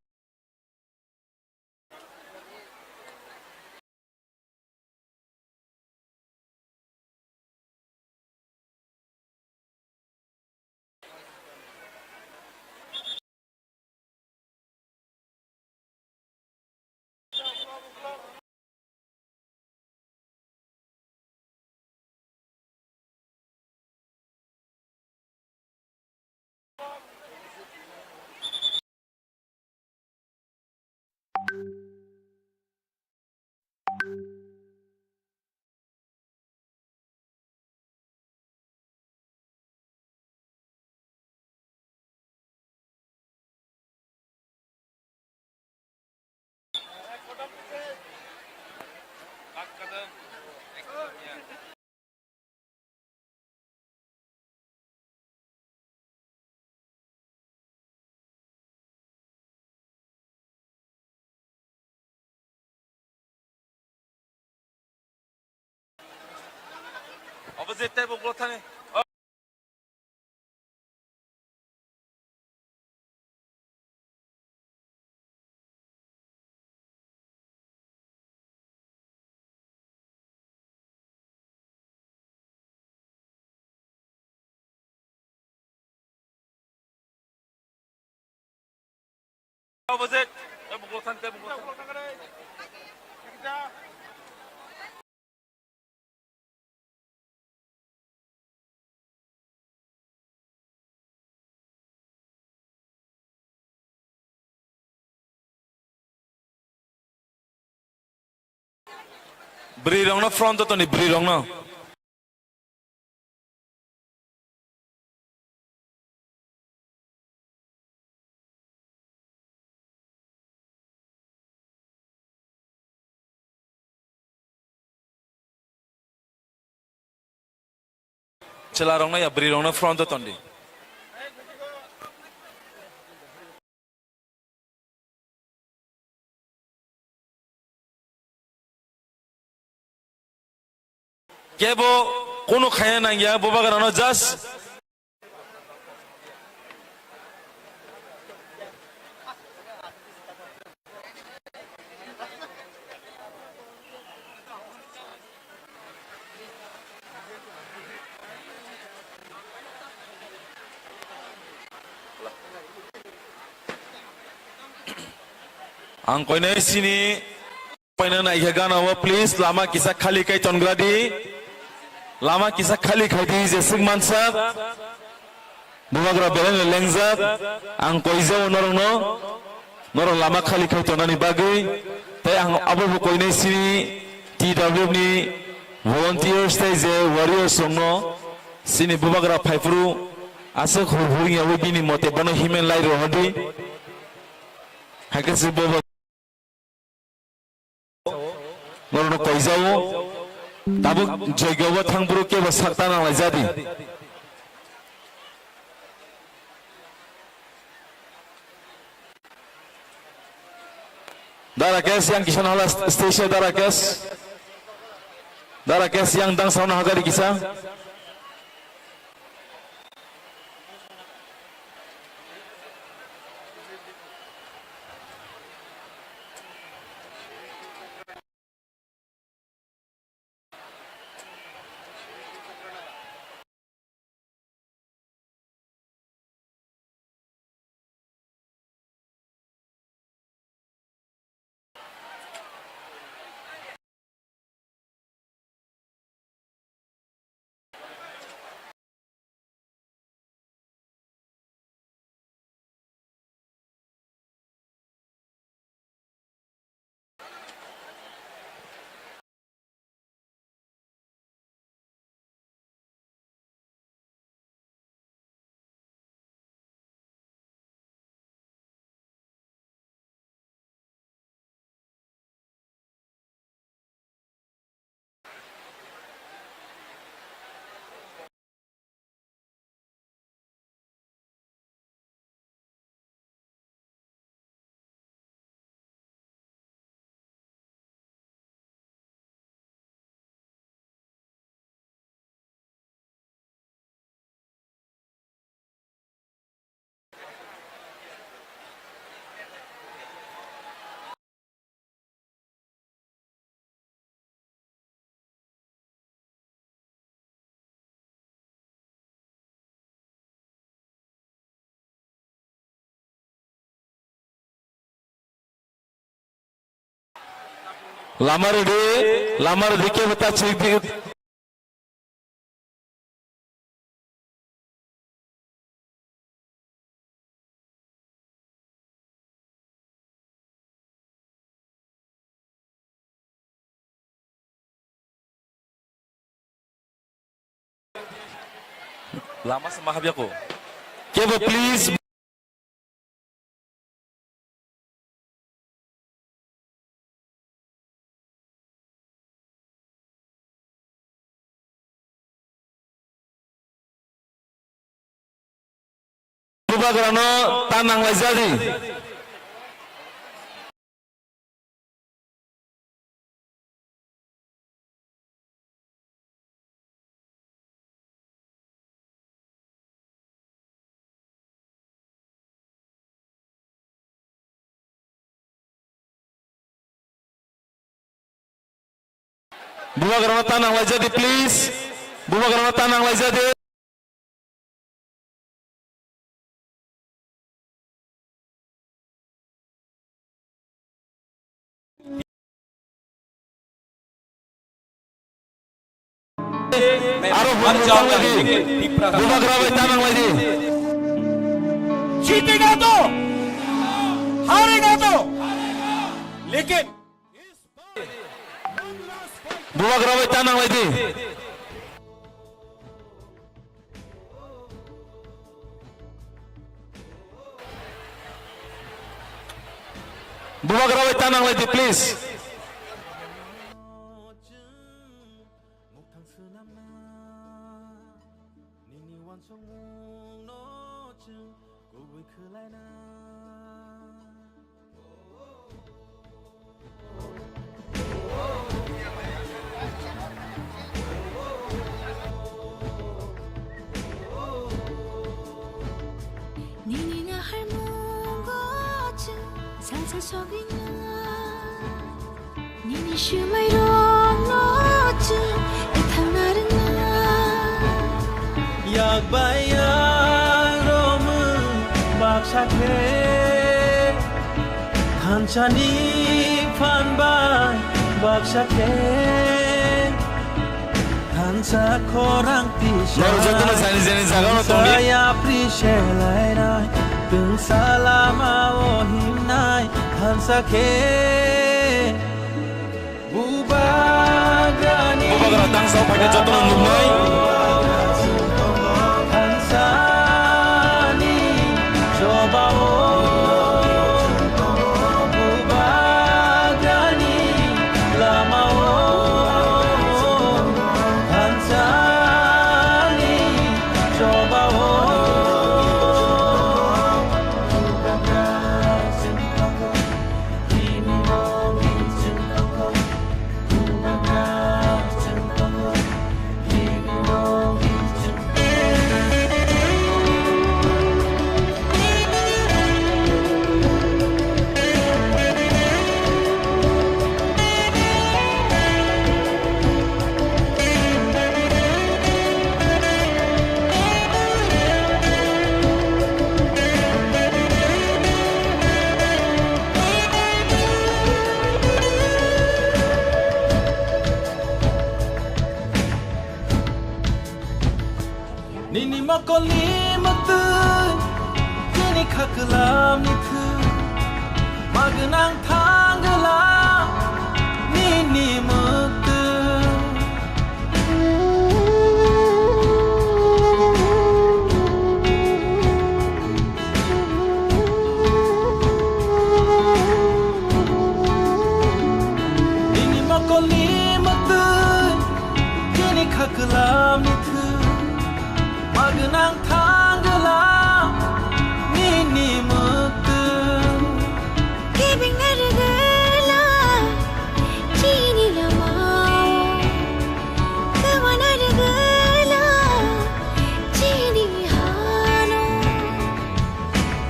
Opposite tei bo thani. Opposite. Bwrwi rokno front o toni, bwrwi rokno. Chwla rokno ya bwrwi rokno front o tondi. Kebo kunu khaina nangya, bubagrano just. Ang koinai sini paina naikha gana o, please, lama kisa khali khai tongra di. Lama kisa khali khai di, jeswk mansak. Bubagra belai no lengjak, ang koijao norokno, norok lama khali khai tonani bagwi, tei ang abo bo koinai sini T W F ni volunteers tei je warriors rokno sini bubagra phaiphuru aswk hur hur wngya wi bini mote bono human light rw hadi. Hai khe se bo Norokno koijao, tabuk joigyobo thang bwrwi kebo sakta nanglaijadi. Da Rakesh, yang kisa nahla stage o, Da Rakesh. Da Rakesh, yang dang sauna hagari kisa. Lama rwdi, lama rwdi, kebo ta chirikdi. Lama se ma habya ko. Kebo, please. Bubagrano ta nanglaijadi. Bubagrano ta nanglaijadi, please. Bubagrano ta nanglaijadi. Aro bubagra bai ta nanglaidi. जीतेगा तो हारेगा तो, लेकिन Bubagra bai ta nanglaidi. Bubagra bai ta nanglaidi, please. Nini naharmungo chwng salsa sogwina. Nini swmairokno chwng ethangna rwngna. Yak bai yak romwi baksa khe, thansani phan bai baksa khe. Thansa khorang tisa. Norok jotono jani jani jagao tongdi. Thansa yapri selainai, tungsa lama o himnai, thansa khe. Bubagrani. Bubagra tangsa o phaikhe jotono nuknai. Thansani chobao. Bubagrani lamao, thansani chobao. Nini mokolni mwktwi, chini khaklamni thwi, magwnang thangla nini mwktwi. Nini mokolni mwktwi, chini khaklamni thwi, magwnang thangla nini mwktwi. Kebengna rwgwla chini lamao, kwmana rwgwla chini hano.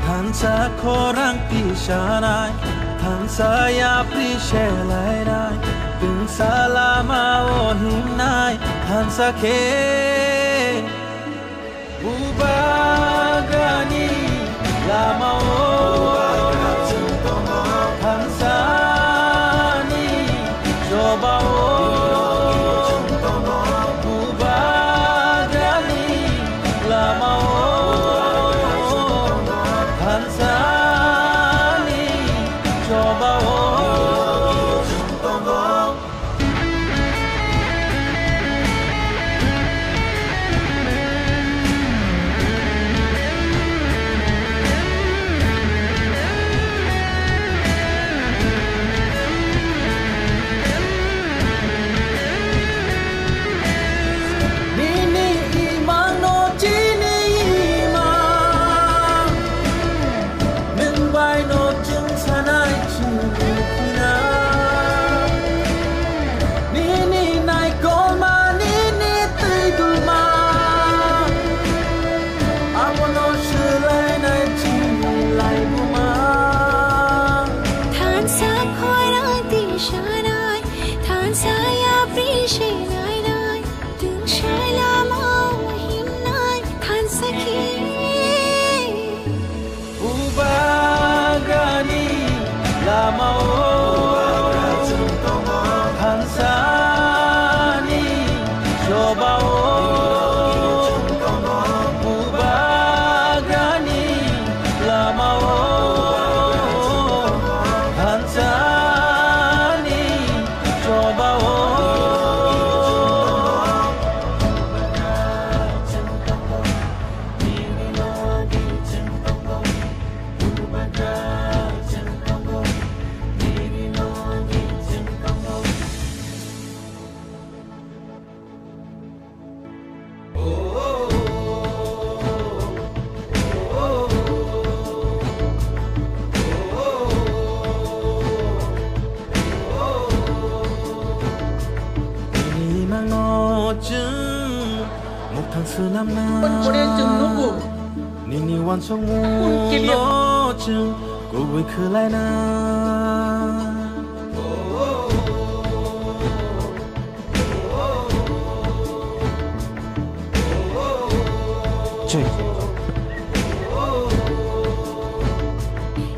Thansa khorang tisanai, thansa yapri selainai, tungsa lama o himnai, thansa khe. Bubagrani lamao thansani Thansani chobao bubagrani lamao thansani chobao. Nini mangno chwng muktang swnamna. Audience chwng nugo. Nini wansukmung no chwng kubui khwlaina. Check.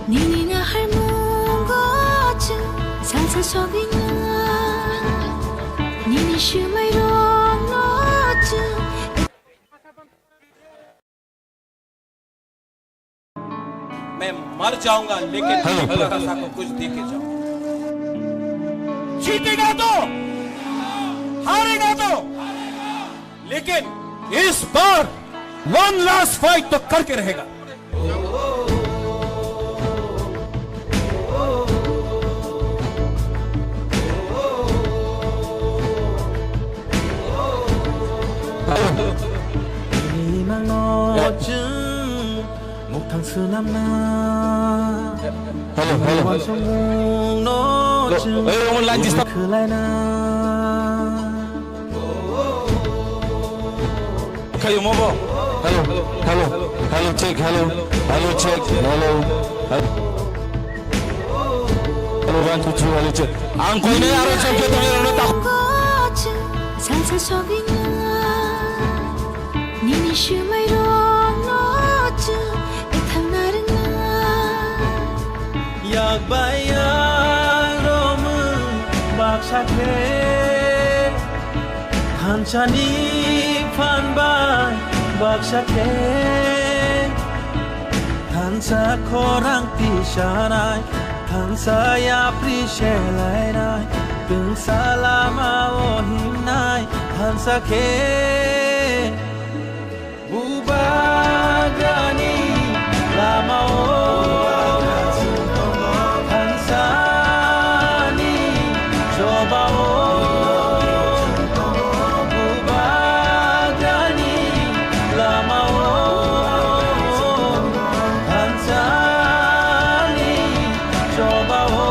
Nini naharmungo chwng salsa sogwina. Nini swmairokno chwng मैं मर जाऊंगा, लेकिन Hello. ये पतासा को कुछ दे के जाऊंगा। जीतेगा तो, हारेगा तो, लेकिन इस बार वन लास्ट फाइट तो करके रहेगा। Nini mangno chwng muktang swnamna. Hello, hello. Wansukmung no chwng kubui khwlaina. Kayo mo bo? Hello, hello, hello, check, hello, hello, check, hello, hello. Hello, one, two, three, hello, check. Ang koinai aro champion tong ero ta. Salsa sogwina. Nini swmairokno chwng ethang narwkna. Yak bai yak romwi baksa khe. Thansani phan bai baksa khe thansa khorang tisanai, thansa yapri selainai, twngsa lama o himnai thansa khe. Bubagrani lamao thansani chobao. Bubagrani lamao thansani chobao.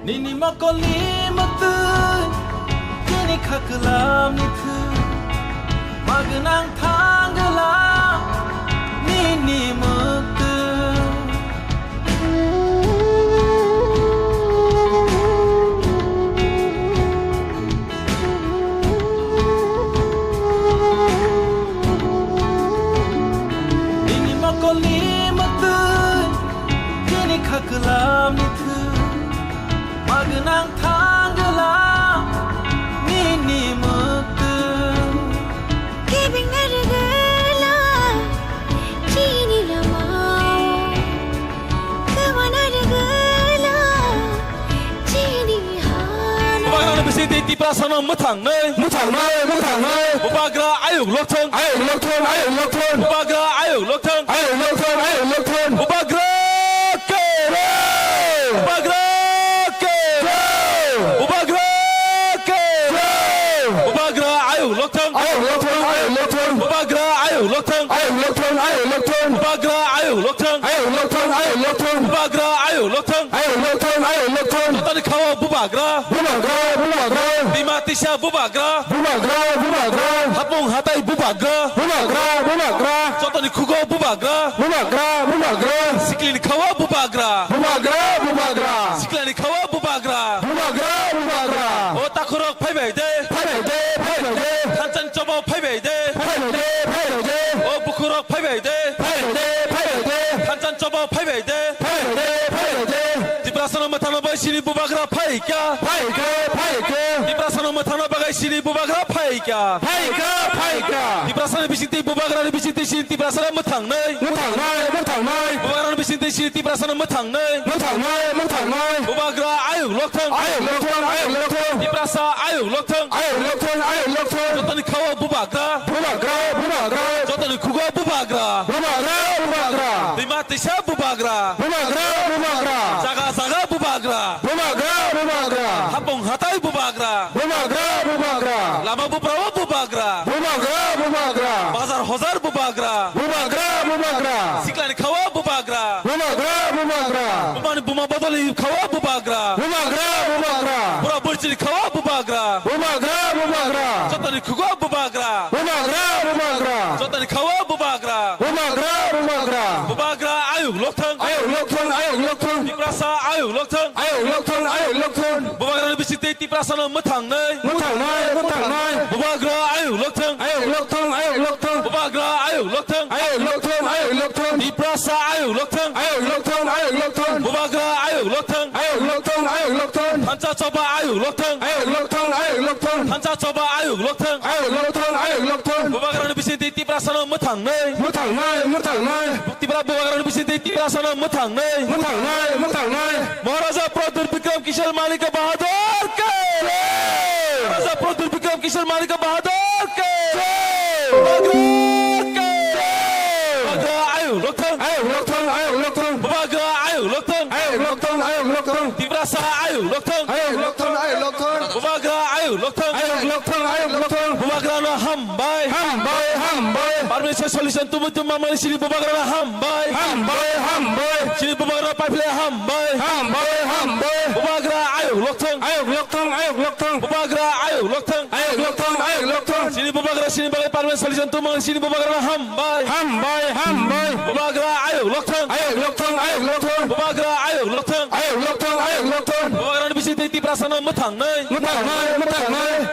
Nini mokolni mwktwi, chini khaklamni thwi, magwnang thangwla nini mwktwi. Nini mokolni mwktwi, chini khaklamni thwi, magwnang thangwla nini mwktwi. Kebengna rwgwla chini lamao. Kwmana rwgwla chini hano. Bubagrano bisingtwi Tiprasano mwthangnai. Mwthangnai, mwthangnai. Bubagra ayuk lokthwng. Ayuk lokthwng, ayuk lokthwng. Bubagra ayuk lokthwng. Ayuk lokthwng, ayuk lokthwng. Bubagra ke. Jai. Bubagra ke. Jai. Bubagra ayuk lokthang. Ayuk lokthang, ayuk lokthang. Jotoni khao bubagra. Bubagra, bubagra. Bima tisa bubagra. Bubagra, bubagra. Hapung hatai bubagra. Bubagra, bubagra. Jotoni khugo bubagra. Bubagra, bubagra. Siklini khao bubagra. Bubagra, bubagra. Siklani khao bubagra. Bubagra, bubagra. O takhurok phaibai de. Phaibai de, phaibai de. Thanchani chobo phaibai de. Phaibai de, phaibai de. O bukhurok phaibai de. Phaibai de, phaibai de. Thanchani chobo phaibai de. Phaibai de, phaibai de. Tiprasano mwthangna bai sini bubagra phaikha. Phaikha, phaikha. Tiprasano mwthangna bagai sini bubagra phaikha. Phaikha, phaikha. Tiprasani bisingtwi bubagrani bisingtwi sini Tiprasano mwthangnai. Mwthangnai, mwthangnai. Bubagrani bisingtwi sini Tiprasano mwthangnai. Mwthangnai, mwthangnai. Bubagra ayuk lokthang. Ayuk lokthang, ayuk lokthang. Tiprasa ayuk lokthang. Ayuk lokthang, ayuk lokthang. Jotoni khao bubagra. Bubagra, bubagra. Jotoni khugo bubagra. Bubagra, bubagra. Bima tisa bubagra. Bubagra, bubagra. Jaga jaga bubagra. Bubagra, bubagra. Hapung hatai bubagra. Bubagra, bubagra. Lama buprao bubagra. Bubagra, bubagra. Bazar hojar bubagra. Bubagra, bubagra. Siklani khao bubagra. Bubagra, bubagra. Bumani buma bodolni khao bubagra. Bubagra, bubagra. Bura burchini khao bubagra. Bubagra, bubagra. Jotoni khugo bubagra. Bubagra, bubagra. Jotoni khao bubagra. Bubagra, bubagra. Bubagra ayuk lokthang. Ayuk lokthang, ayuk lokthang. Tiprasa ayuk lokthang. Ayuk lokthang, ayuk lokthang. Bubagrani bisingtwi Tiprasano mwthangnai. Mwthangnai, mwthangnai. Bubagra ayuk lokthang. Ayuk lokthang, ayuk lokthang. Bubagra ayuk lokthang. Ayuk lokthang, ayuk lokthang. Tiprasa ayuk lokthang. Ayuk lokthang, ayuk lokthang. Bubagra ayuk lokthang. Ayuk lokthang, ayuk lokthang. Thansa choba ayuk lokthang. Ayuk lokthang, ayuk lokthang. Thansa choba ayuk lokthang. Ayuk lokthang, ayuk lokthang. Bubagrani bisingtwi Tiprasano mwthangnai. Mwthangnai, mwthangnai. Tipra bubagrani bisingtwi Tiprasano mwthangnai. Mwthangnai, mwthangnai. Maharaja Pradyut Bikram Kishore Manikya Bahadur ke! Jai! Maharaja Pradyut Bikram Kishore Manikya Bahadur ke! Jai! Bubagra ke! Jai! Bubagra ayuk lokthang. Ayuk lokthang, ayuk lokthang. Bubagra ayuk lokthang. Ayuk lokthang, ayuk lokthang. Tiprasa ayuk lokthang. Ayuk lokthang, ayuk lokthang. Bubagra ayuk lokthang. Ayuk lokthang, ayuk lokthang. Bubagrano hambai. Hambai, hambai. Permanent solution tubui tubui mamani sini bubagrano hambai. Hambai, hambai. Sini bubagra paiphle hambai. Hambai, hambai. Bubagra ayuk lokthang. Ayuk lokthang, ayuk lokthang. Bubagra ayuk lokthang. Ayuk lokthang, ayuk lokthang. Sini bubagra sini bagai permanent solution tubui mamani sini bubagrano hambai. Hambai, hambai. Bubagra ayuk lokthang. Ayuk lokthang, ayuk lokthang. Bubagra ayuk lokthang. Ayuk lokthang, ayuk lokthang. Bubagrani bisingtwi Tiprasano mwthangnai. Mwthangnai, mwthangnai.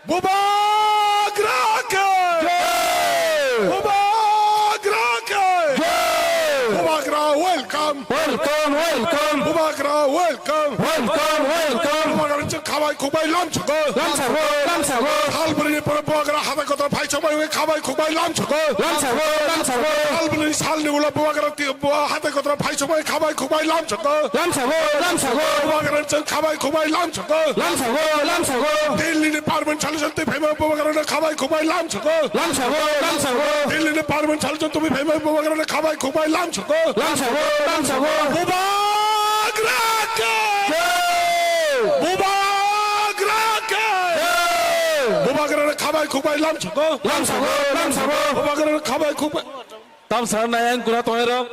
Bubagra ke! Jai! Bubagra ke! Jai! Bubagra welcome! Welcome, welcome! Bubagra welcome! Welcome, welcome! Bubagra chwng khabai khukbai lamsogo. Lamsogo, lamsogo. Salbrini pore bubagra hatai kotor phai chokbai wngwi khabai khukbai lamsogo. Lamsogo, lamsogo. Salbrini salni ulo bubagra ti-, bu-, hatai kotor phai chokbai khabai khukbai lamsogo. Lamsogo, lamsogo. Bubagra chwng khabai khukbai lamsogo. Lamsogo, lamsogo. Delhi ni permanent solution twi phaima bubagrano khabai khukbai lamsogo. Lamsogo, lamsogo. Delhi ni permanent solution twi phaima bubagrano khabai khukbai lamsogo. Lamsogo, lamsogo. Bubagra ke! Jai! Bubagra ke! Jai! Bubagrano khabai khukbai lamsogo. Lamsogo, lamsogo. Bubagrano khabai khukbai. Tam sana yang kuna tongerok.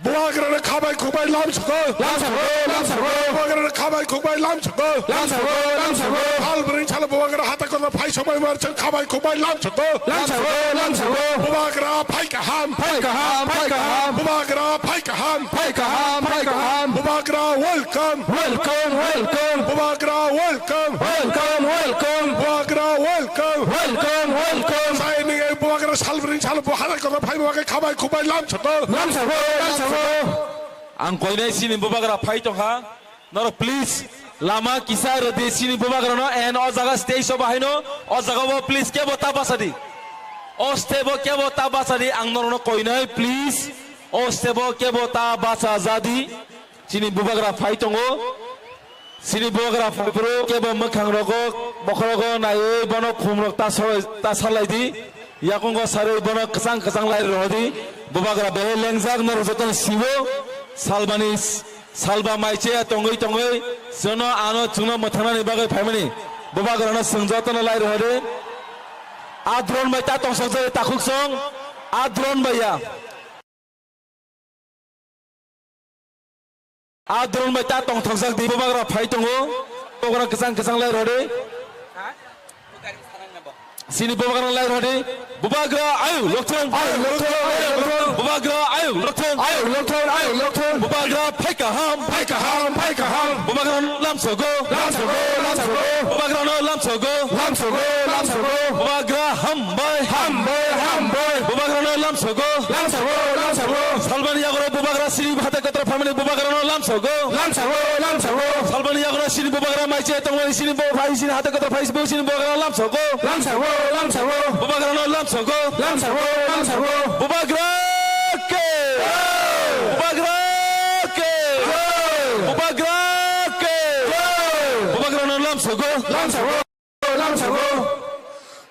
Bubagrano khabai khukbai lamsogo. Lamsogo, lamsogo. Bubagrano khabai khukbai lamsogo. Lamsogo, lamsogo. Salbrini salo bubagra hatai kotor phai chokbai wngwi chwng khabai khukbai lamsogo. Lamsogo, lamsogo. Bubagra phai kaham. Phai kaham, phai kaham. Bubagra phai kaham. Phai kaham, phai kaham. Bubagra welcome. Welcome, welcome. Bubagra welcome. Welcome, welcome. Bubagra welcome. Welcome, welcome. Sai nini bubagra salbrini salo bu hatai kotor phai bubagra khabai khukbai lamsogo. Lamsogo, lamsogo. Ang koinai sini bubagra phai tongkha. Norok please lama kisa rwdi sini bubagrano and o jaga stage o bahaino o jaga o please kebo ta bachadi. O step o kebo ta bachadi ang norokno koinai please. O step o kebo ta bachajadi. Chini bubagra phai tongo. Chini bubagra phaiphuru kebo mwkhang rogo, bokhorogo naiwi bono khum rok ta salai, ta salai di. Yakungo sarwi bono kwchang kwchang lai rodi. Bubagra belai lengjak norok jotono siwo. Salbani s-, salba mai cheya tongwi tongwi jono ano chwngno mwthangnani bagwi phaimani. Bubagrano chwng jotono lai rodi. A drone bai ta tongsokjak takhuk song. A drone bai ya. A drone bai ta tongthokjak di bubagra phai tongo. Bubagra kwchang kwchang lai rodi. Sini bubagra lai rodi. Bubagra ayuk lokthong. Ayuk lokthong, ayuk lokthong. Bubagra ayuk lokthong. Ayuk lokthong, ayuk lokthong. Bubagra phai kaham. Phai kaham, phai kaham. Bubagra lamsogo. Lamsogo, lamsogo. Bubagra no lamsogo. Lamsogo, lamsogo. Bubagra hambai. Hambai, hambai. Bubagra no lamsogo. Lamsogo, lamsogo. Salmani yagro bubagra sini hatai kotor family bubagra no lamsogo. Lamsogo, lamsogo. Salmani yagro sini bubagra mai che tongmani sini bo phai sini hatai kotor phai sini bubagra lamsogo. Lamsago, lamsago. Bubagrano lamsago. Lamsago, lamsago. Bubagra ke. Bubagra ke. Bubagra ke. Bubagrano lamsago. Lamsago, lamsago.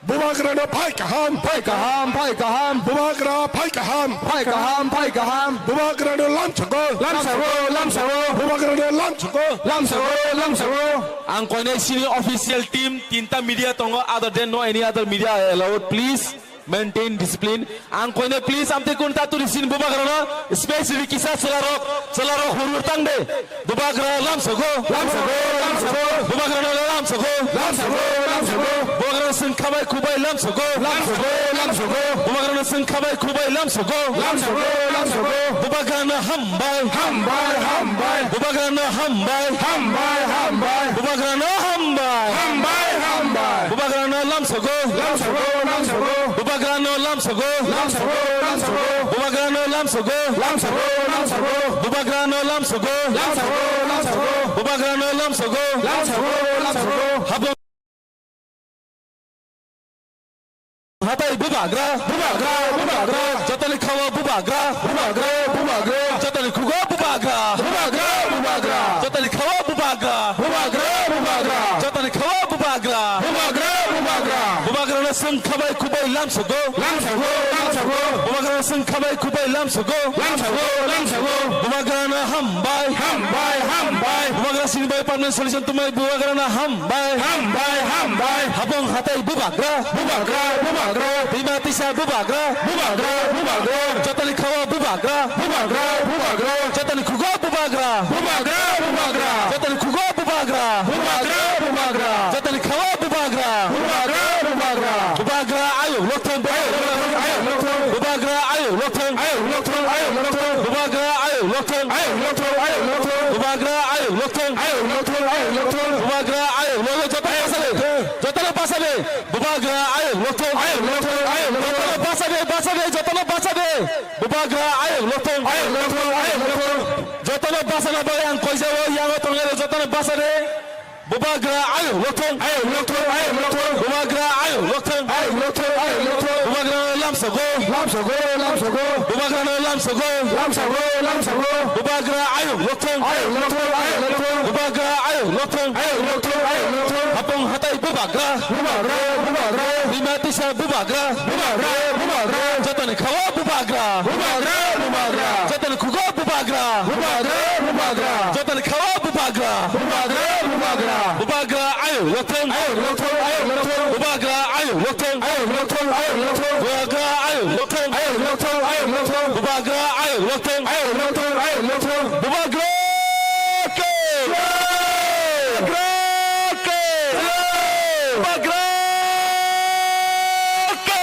Bubagrano phai kaham, phai kaham, phai kaham. Bubagra phai kaham, phai kaham, phai kaham. Bubagrano lamsago. Lamsago, lamsago. Bubagrano lamsago. Lamsago, lamsago. Ang koinai sini official team tinta media tongo, other than no any other media allowed. Please maintain discipline. Ang koinai please amtwi kun taturi sini bubagrano specially kisa chwlarok, chwlarok hurur tang de. Bubagra lamsago. Lamsago, lamsago. Bubagrano lamsago. Lamsago, lamsago. Bubagrano swng khabai khubai lamsago. Lamsago, lamsago. Bubagrano swng khabai khubai lamsago. Lamsago, lamsago. Bubagrano hambai. Hambai, hambai. Bubagrano hambai. Hambai, hambai. Bubagrano hambai. Hambai, hambai. Bubagrano lamsago. Lamsago, lamsago. Bubagrano lamsago. Lamsago, lamsago. Bubagrano lamsago. Lamsago, lamsago. Bubagrano lamsago. Lamsago, lamsago. Bubagrano lamsago. Lamsago, lamsago. Habo hatai bubagra, bubagra, bubagra. Jotoni khawa bubagra, bubagra, bubagra. Jotoni khugo bubagra, bubagra, bubagra. Jotoni khawa bubagra, bubagra, bubagra. Jotoni khawa bubagra, bubagra, bubagra. Bubagrano swng khabai khubai lamsago. Lamsago, lamsago. Bubagrano swng khabai khubai lamsago. Lamsago, lamsago. Bubagrano hambai. Hambai, hambai. Bubagra sini bai permanent solution tumai bubagrano hambai. Hambai, hambai. Habong hatai bubagra. Bubagra, bubagra. Bima tisa bubagra. Bubagra, bubagra. Jotoni khawa bubagra. Bubagra, bubagra. Jotoni khugo bubagra. Bubagra, bubagra. Jotoni khugo bubagra. Bubagra, bubagra. Jotoni khawa bubagra. Bubagra, bubagra. Bubagra ayuk lokthong. Ayuk lokthong, ayuk lokthong. Bubagra ayuk lokthong. Ayuk lokthong, ayuk lokthong. Bubagra ayuk lokthong. Ayuk lokthong, ayuk lokthong. Bubagra ayuk lokthong. Ayuk lokthong, ayuk lokthong. Bubagra ayuk lokthong. Jotoni pasabe. Jotoni pasabe. Bubagra ayuk lokthong. Ayuk lokthong, ayuk lokthong. Jotoni pasabe, pasabe, jotoni pasabe. Bubagra ayuk lokthong. Ayuk lokthong, ayuk lokthong. Jotoni pasana bagwi ang koijao, yango tongnai jotono pasade. Bubagra ayuk lokthong. Ayuk lokthong, ayuk lokthong. Bubagra ayuk lokthong. Ayuk lokthong, ayuk lokthong. Bubagrano lamsago. Lamsago, lamsago. Bubagrano lamsago. Lamsago, lamsago. Bubagra ayuk lokthong. Ayuk lokthong, ayuk lokthong. Bubagra ayuk lokthong. Ayuk lokthong, ayuk lokthong. Hapong hatai bubagra. Bubagra, bubagra. Bima tisa bubagra. Bubagra, bubagra. Jotoni khawa bubagra. Bubagra, bubagra. Jotoni khugo bubagra. Bubagra, bubagra. Jotoni khawa bubagra. Bubagra, bubagra. Bubagra ayuk lokthong. Ayuk lokthong, ayuk lokthong. Bubagra ayuk lokthong. Ayuk lokthong, ayuk lokthong. Bubagra ayuk lokthong. Ayuk lokthong, ayuk lokthong. Bubagra ayuk lokthong. Ayuk lokthong, ayuk lokthong. Bubagra ke. Bubagra ke. Bubagra ke.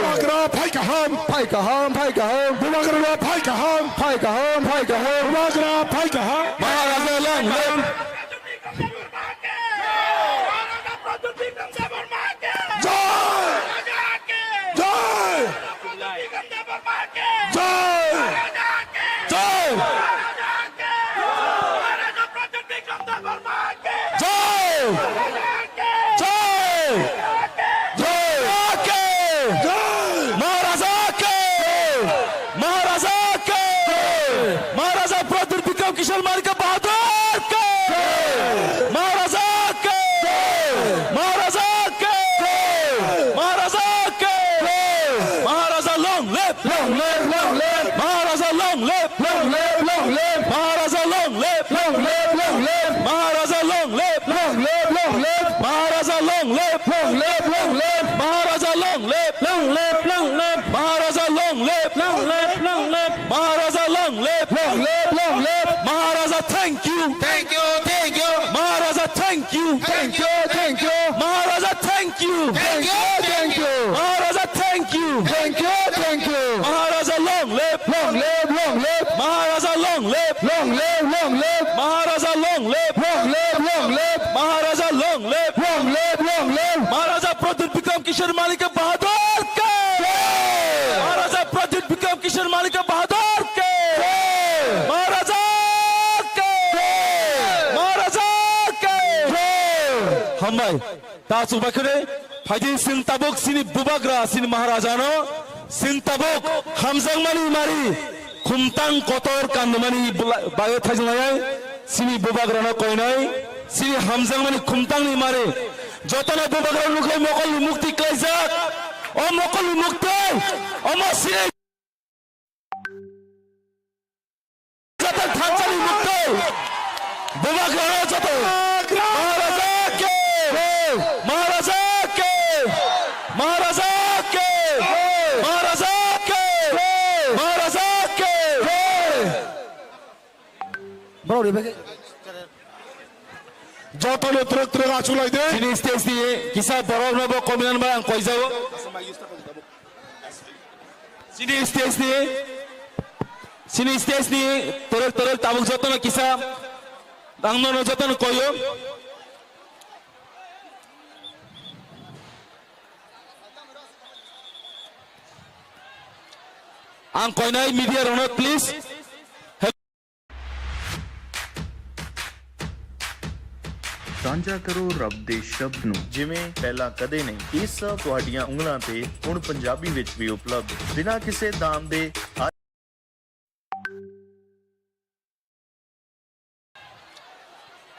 Bubagra phai kaham. Phai kaham, phai kaham. Bubagrano phai kaham. Phai kaham, phai kaham. Bubagra phai kaham. Maharaja long live. Jai! Jai! Jai! Jai! Jai! Jai! Jai! Maharaja ke! Maharaja ke! Maharaja Pradyut Bikram Kishore Manikya Bahadur ke! Maharaja ke! Maharaja ke! Maharaja ke! Maharaja long live! Long live, long live! Maharaja long live! Long live, long live! Maharaja long live! Long live, long live! Maharaja long live! Long live, long live! Maharaja long live! Long live, Long live, long live. Maharaja, long live. Long live, long live. Maharaja, long live. Long live, long live. Maharaja, thank you. Thank you, thank you. Maharaja, thank you. Thank you, thank you. Maharaja, thank you. Thank you, thank you. Maharaja, thank you. Thank you, thank you. Maharaja, long live. Long live, long live. Maharaja, long live. Long live, long live. Maharaja, long live. Long live, long live. Maharaja, long live. Long live, long live. Maharaja Pradyut Bikram Kishore Manikya Bahadur ke! Jai! Maharaja Pradyut Bikram Kishore Manikya Bahadur ke! Jai! Maharaja ke! Jai! Maharaja ke! Jai! Hambai. Ta chukbai khwrwi, phaidi chwng tabuk chini bubagra, chini Maharaja no, chwng tabuk hamjakmani mari, khumtang kotor kandumani bula-, bagwi thaijaknai, chini bubagra no koinai, chini hamjakmani khumtang ni mari, jotono bubagra nukhlai mokol ni mukti klaijak, o mokol ni mukti, omo chini Joto thansani mukti. Bubagrano joto. Maharaja ke. Maharaja ke. Maharaja ke. Maharaja ke. Maharaja ke. Borok ni bagwi. Joto no twrwk twrwk achuk lai de. Chini stage ni kisa borok no bo kominan bai ang koijao. Chini stage ni, chini stage ni torok torok tabuk jotono kisa, ang nono jotono koyo. Ang koinai media rokno please. ਸਾਂਝਾ ਕਰੋ ਰੱਬ ਦੇ ਸ਼ਬਦ ਨੂੰ। ਜਿਵੇਂ ਪਹਿਲਾਂ ਕਦੇ ਨਹੀਂ। ਇਹ ਸਭ ਤੁਹਾਡੀਆਂ ਉਂਗਲਾਂ ਤੇ ਹੁਣ ਪੰਜਾਬੀ ਵਿੱਚ ਵੀ ਉਪਲਬਧ। ਬਿਨਾਂ ਕਿਸੇ ਦਾਮ ਦੇ।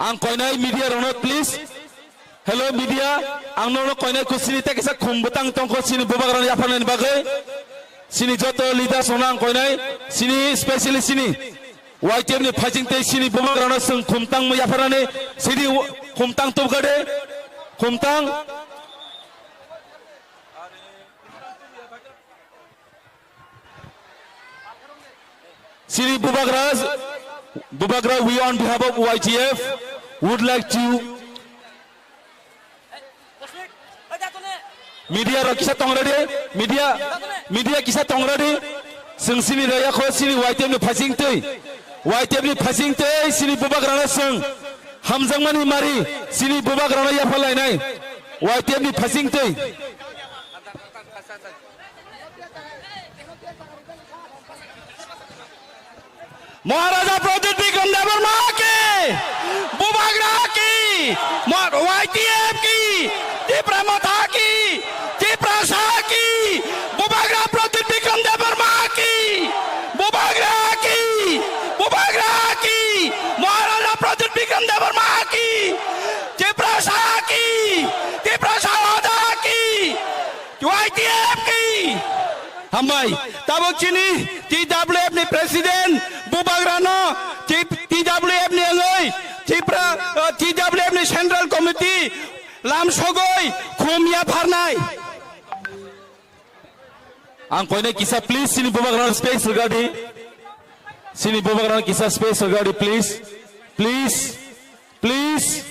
Ang koinai media rokno please. Hello media, ang nono koinai kusini tei kisa khum bwtang tongkho chini bubagrano yapharnani bagwi. Chini joto leaders rokno ang koinai, chini specially chini Y T F ni phaising tei chini bubagrano chwng khum tangmung yapharnani sidi khum tang tubgade, khum tang. Chini Bubagra, Bubagra, we on behalf of Y T F would like to media rok kisa tong ready, media, media kisa tong ready. Chwng chini raya kho chini Y T F ni phaising twi, Y T F ni phaising twi chini Bubagra no chwng hamjakmani mari chini Bubagra no yapha lainai Y T F ni phaising twi. Maharaja Pradyut Bikram Debbarma ki, Bubagra ki, Mo-, Y T F ki, Tipra Motha ki, Tiprasa ki, Bubagra Pradyut Bikram Debbarma ki, Bubagra ki, Bubagra ki, Maharaja Pradyut Bikram Debbarma ki, Tiprasa ki, Tiprasa Raja ki, Y T F ki. Hambai, tabuk chini T W F ni president Bubagrano, T-, T W F ni wngwi, Tipra, uh, T W F ni central committee lam sogwi khum yapharnai. Ang koinai kisa please chini Bubagrano space rwgadi. Chini Bubagrano kisa space rwgadi please. Please. Please,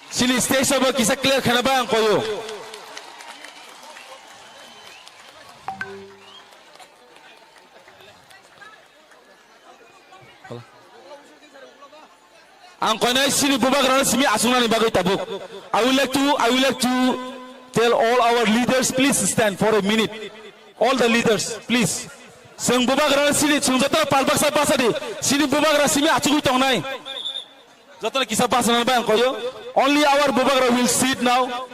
chini stage o bo kisa clear khana ba ang koyo. Ang koinai chini Bubagrano simi aswknani bagwi tabuk. I would like to, I would like to tell all our leaders, please stand for a minute. All the leaders, please. Chwng Bubagrano chini chwng joto pal baksa basa di. Chini Bubagra simi achugwi tongnai. Jotono kisa bachana bai ang koyo. Only our Bubagra will sit now.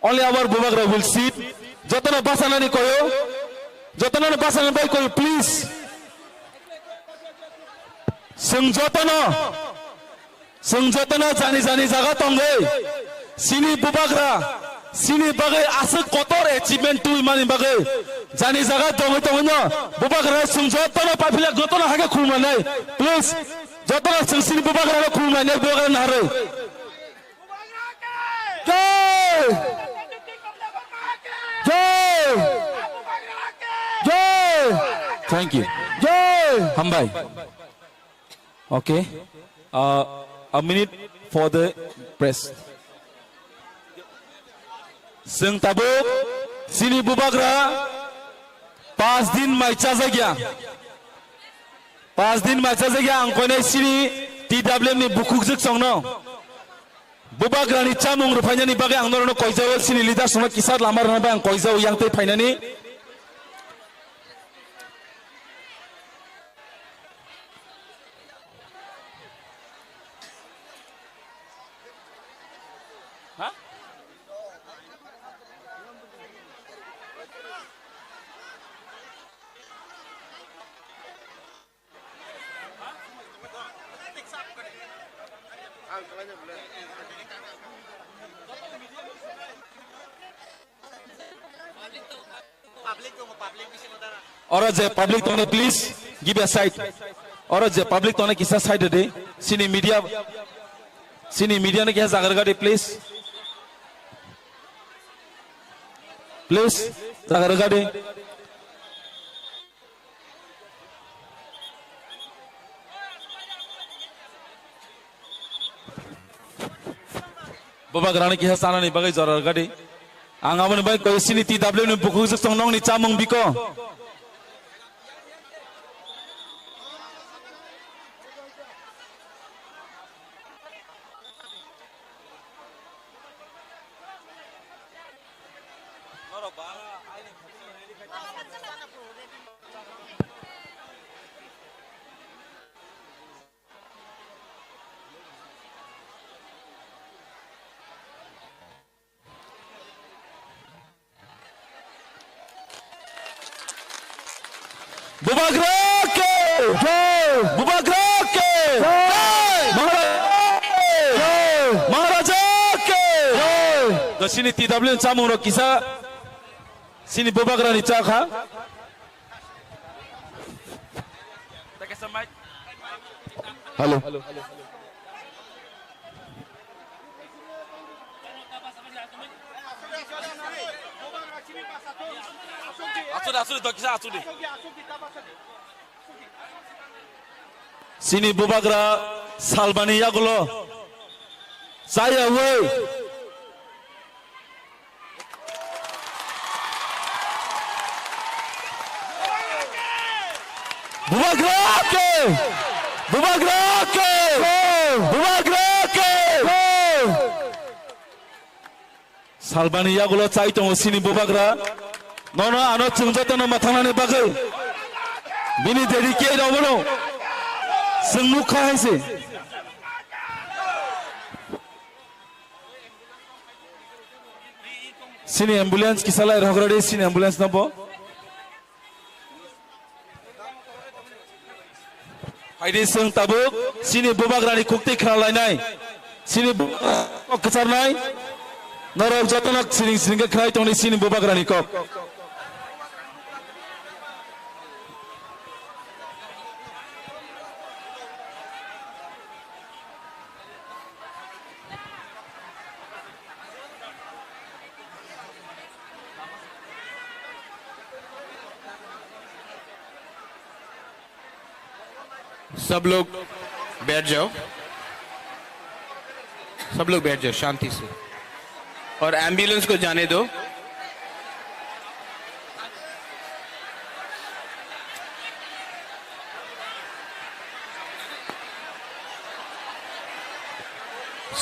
Only our Bubagra will sit. Jotono bachanani koyo. Jotono bachana bai koyo, please. Chwng jotono, chwng jotono jani jani jaga tongwi. Chini Bubagra, chini bagwi aswk kotor achievement tubui mani bagwi. Jani jaga tongwi tongwino Bubagra chwng jotono paphila jotono hakhe khulumnai. Please. Jotono chwng chini Bubagrano khulumnai, nek Bubagra naharwi. Jai! Jai! Thank you. Jai! Hambai. Okay. Uh, a minute for the press. Chwng tabuk chini bubagra pas din mai chajakya. Pas din mai chajakya ang koinai chini T W M ni bukhuk jwk chongno. Bubagrani chamung rwphainani bagwi ang norokno koijao, chini leaders rokno kisa lama rwna bai ang koijao yang tei phainani. Ha? Oro je public tongnai, please give a side. Oro je public tongnai kisa side de. Chini media, chini media no kisa jaga rwgadi, please. Please, jaga rwgadi. Bubagrani kisa chanani bagwi jora rwgadi. Ang aboni bagwi koi chini T W ni bukhuk jwk tong nongni chamung biko. Bubagra ke! Jai! Bubagra ke! Jai! Maharaja ke! Jai! Maharaja ke! Jai! Da chini T W chamung rok kisa chini bubagra ni cha kha. Hello. Asudi, asudi, dokisa asudi. Chini bubagra salbani yagulo chaya woi. Bubagra ke! Bubagra ke! Bubagra ke! Salbani yagulo chai tongo chini bubagra. Nono ano chwng jotono mwthangnani bagwi. Bini dedicate obono. Chwng nukha hai se. Chini ambulance kisa lai rwgradi, chini ambulance no bo. Phaidi chwng tabuk chini bubagrani kukti khna lainai. Chini bubagra kok kwcharnai. Norok jotono siring siring khe khwlai tongdi chini bubagrani kok. सब लोग बैठ जाओ, सब लोग बैठ जाओ शांति से, और एम्बुलेंस को जाने दो।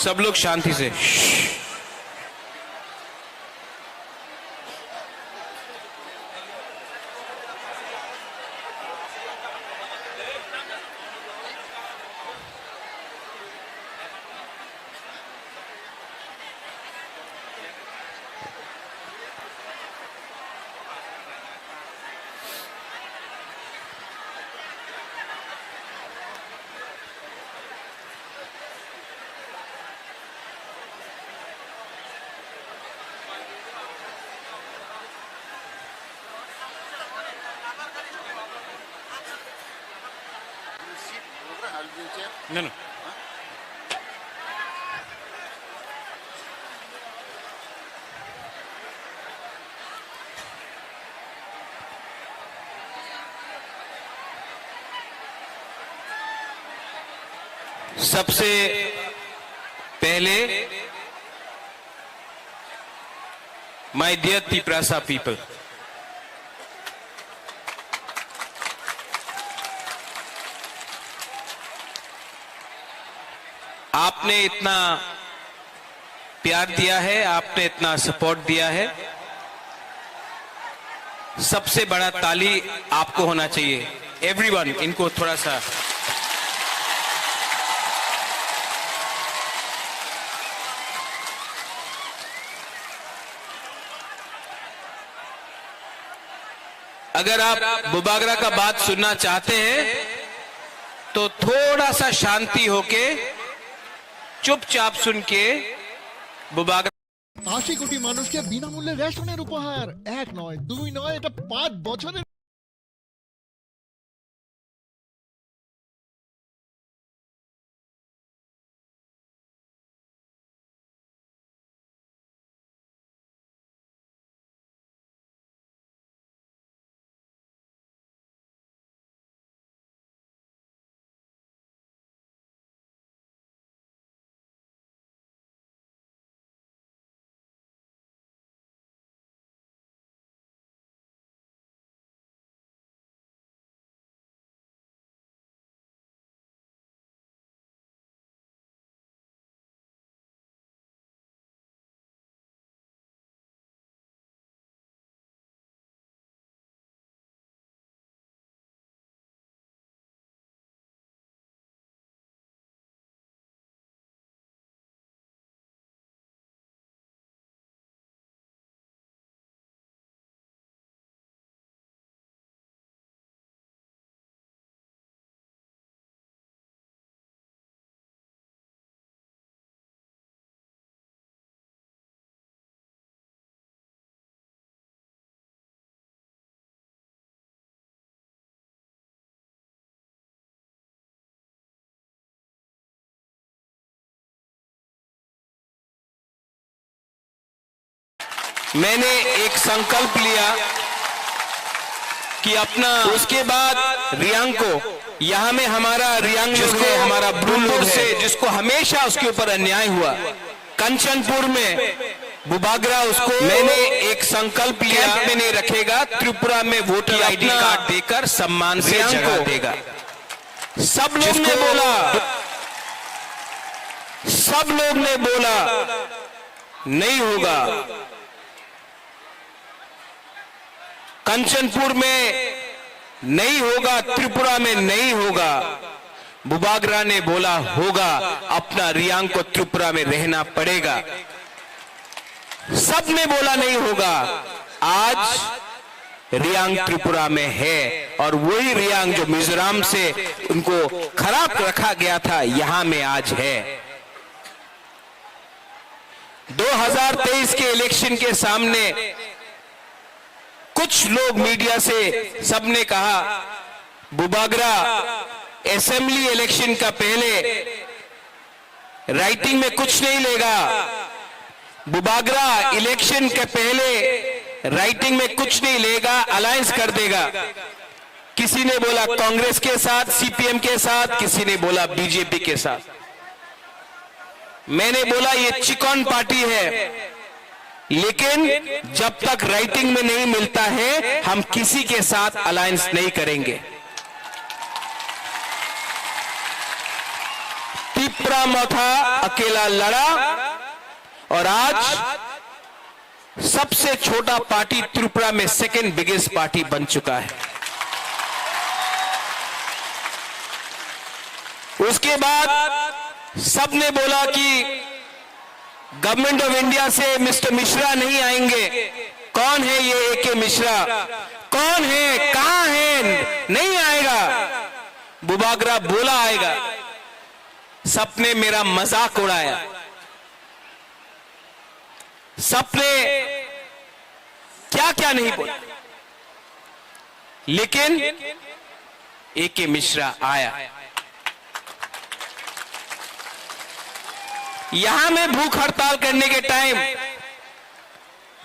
सब लोग शांति से। No, no. सबसे पहले, my dear Tiprasa people, आपने इतना प्यार दिया है, आपने इतना सपोर्ट दिया है, सबसे बड़ा ताली आपको होना चाहिए। एवरीवन, इनको थोड़ा सा। अगर आप बुबागरा का बात सुनना चाहते हैं, तो थोड़ा सा शांति होके, चुपचाप सुन के बुबागरा। আশি কোটি মানুষকে বিনামূল্যে রেশনের উপহার। এক নয়, দুই নয়, এটা পাঁচ বছরের। मैंने एक संकल्प लिया कि अपना, उसके बाद रियांग को, यहाँ में हमारा रियांग लोग है, हमारा ब्रू लोग से, जिसको हमेशा उसके ऊपर अन्याय हुआ, कंचनपुर में बुबागरा उसको, मैंने एक संकल्प लिया, कैंप में नहीं रखेगा, त्रिपुरा में वोटर आईडी कार्ड देकर सम्मान से जगह देगा। सब लोग ने बोला, सब लोग ने बोला, नहीं होगा। कंचनपुर में नहीं होगा, त्रिपुरा में नहीं होगा। बुबागरा ने बोला होगा, अपना रियांग को त्रिपुरा में रहना पड़ेगा। सबने बोला नहीं होगा, आज रियांग त्रिपुरा में है और वही रियांग जो मिजोरम से उनको खराब रखा गया था, यहाँ में आज है। दो हज़ार तेईस के इलेक्शन के सामने कुछ लोग मीडिया से सबने कहा, बुबागरा असेंबली इलेक्शन का पहले राइटिंग में कुछ नहीं लेगा, बुबागरा इलेक्शन के पहले राइटिंग में कुछ नहीं लेगा, अलायंस कर देगा। किसी ने बोला कांग्रेस के साथ, सीपीएम के साथ, किसी ने बोला बीजेपी के साथ। मैंने बोला ये चिकन पार्टी है, लेकिन जब तक राइटिंग में नहीं मिलता है, हम किसी के साथ अलायंस नहीं करेंगे। तिपरा मोथा अकेला लड़ा और आज सबसे छोटा पार्टी त्रिपुरा में सेकंड बिगेस्ट पार्टी बन चुका है। उसके बाद सबने बोला कि गवर्नमेंट ऑफ इंडिया से मिस्टर मिश्रा नहीं आएंगे। कौन है ये एके मिश्रा? कौन है? कहां है? नहीं आएगा। बुबागरा बोला आएगा। सबने मेरा मजाक उड़ाया। सबने क्या क्या नहीं बोला, लेकिन एके मिश्रा आया। यहां मैं भूख हड़ताल करने के टाइम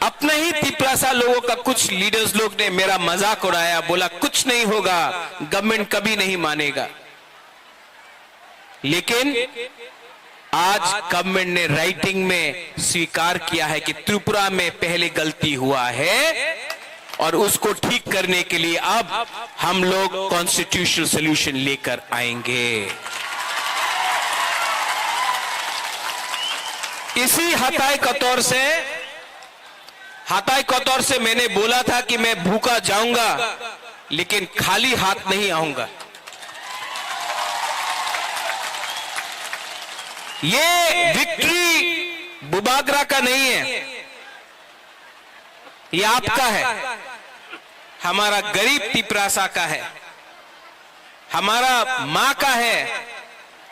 अपने ही तिपरासा लोगों का कुछ लीडर्स लोग ने मेरा मजाक उड़ाया, बोला कुछ नहीं होगा, गवर्नमेंट कभी नहीं मानेगा। लेकिन आज गवर्नमेंट ने राइटिंग में स्वीकार किया है कि त्रिपुरा में पहले गलती हुआ है और उसको ठीक करने के लिए अब हम लोग कॉन्स्टिट्यूशनल सॉल्यूशन लेकर आएंगे। इसी हताय कतौर से, हताय कतौर से मैंने बोला था कि मैं भूखा जाऊंगा, लेकिन खाली हाथ नहीं आऊंगा। ये विक्ट्री बुबागरा का नहीं है, ये आपका है, हमारा गरीब तिपरासा का है, हमारा माँ का है,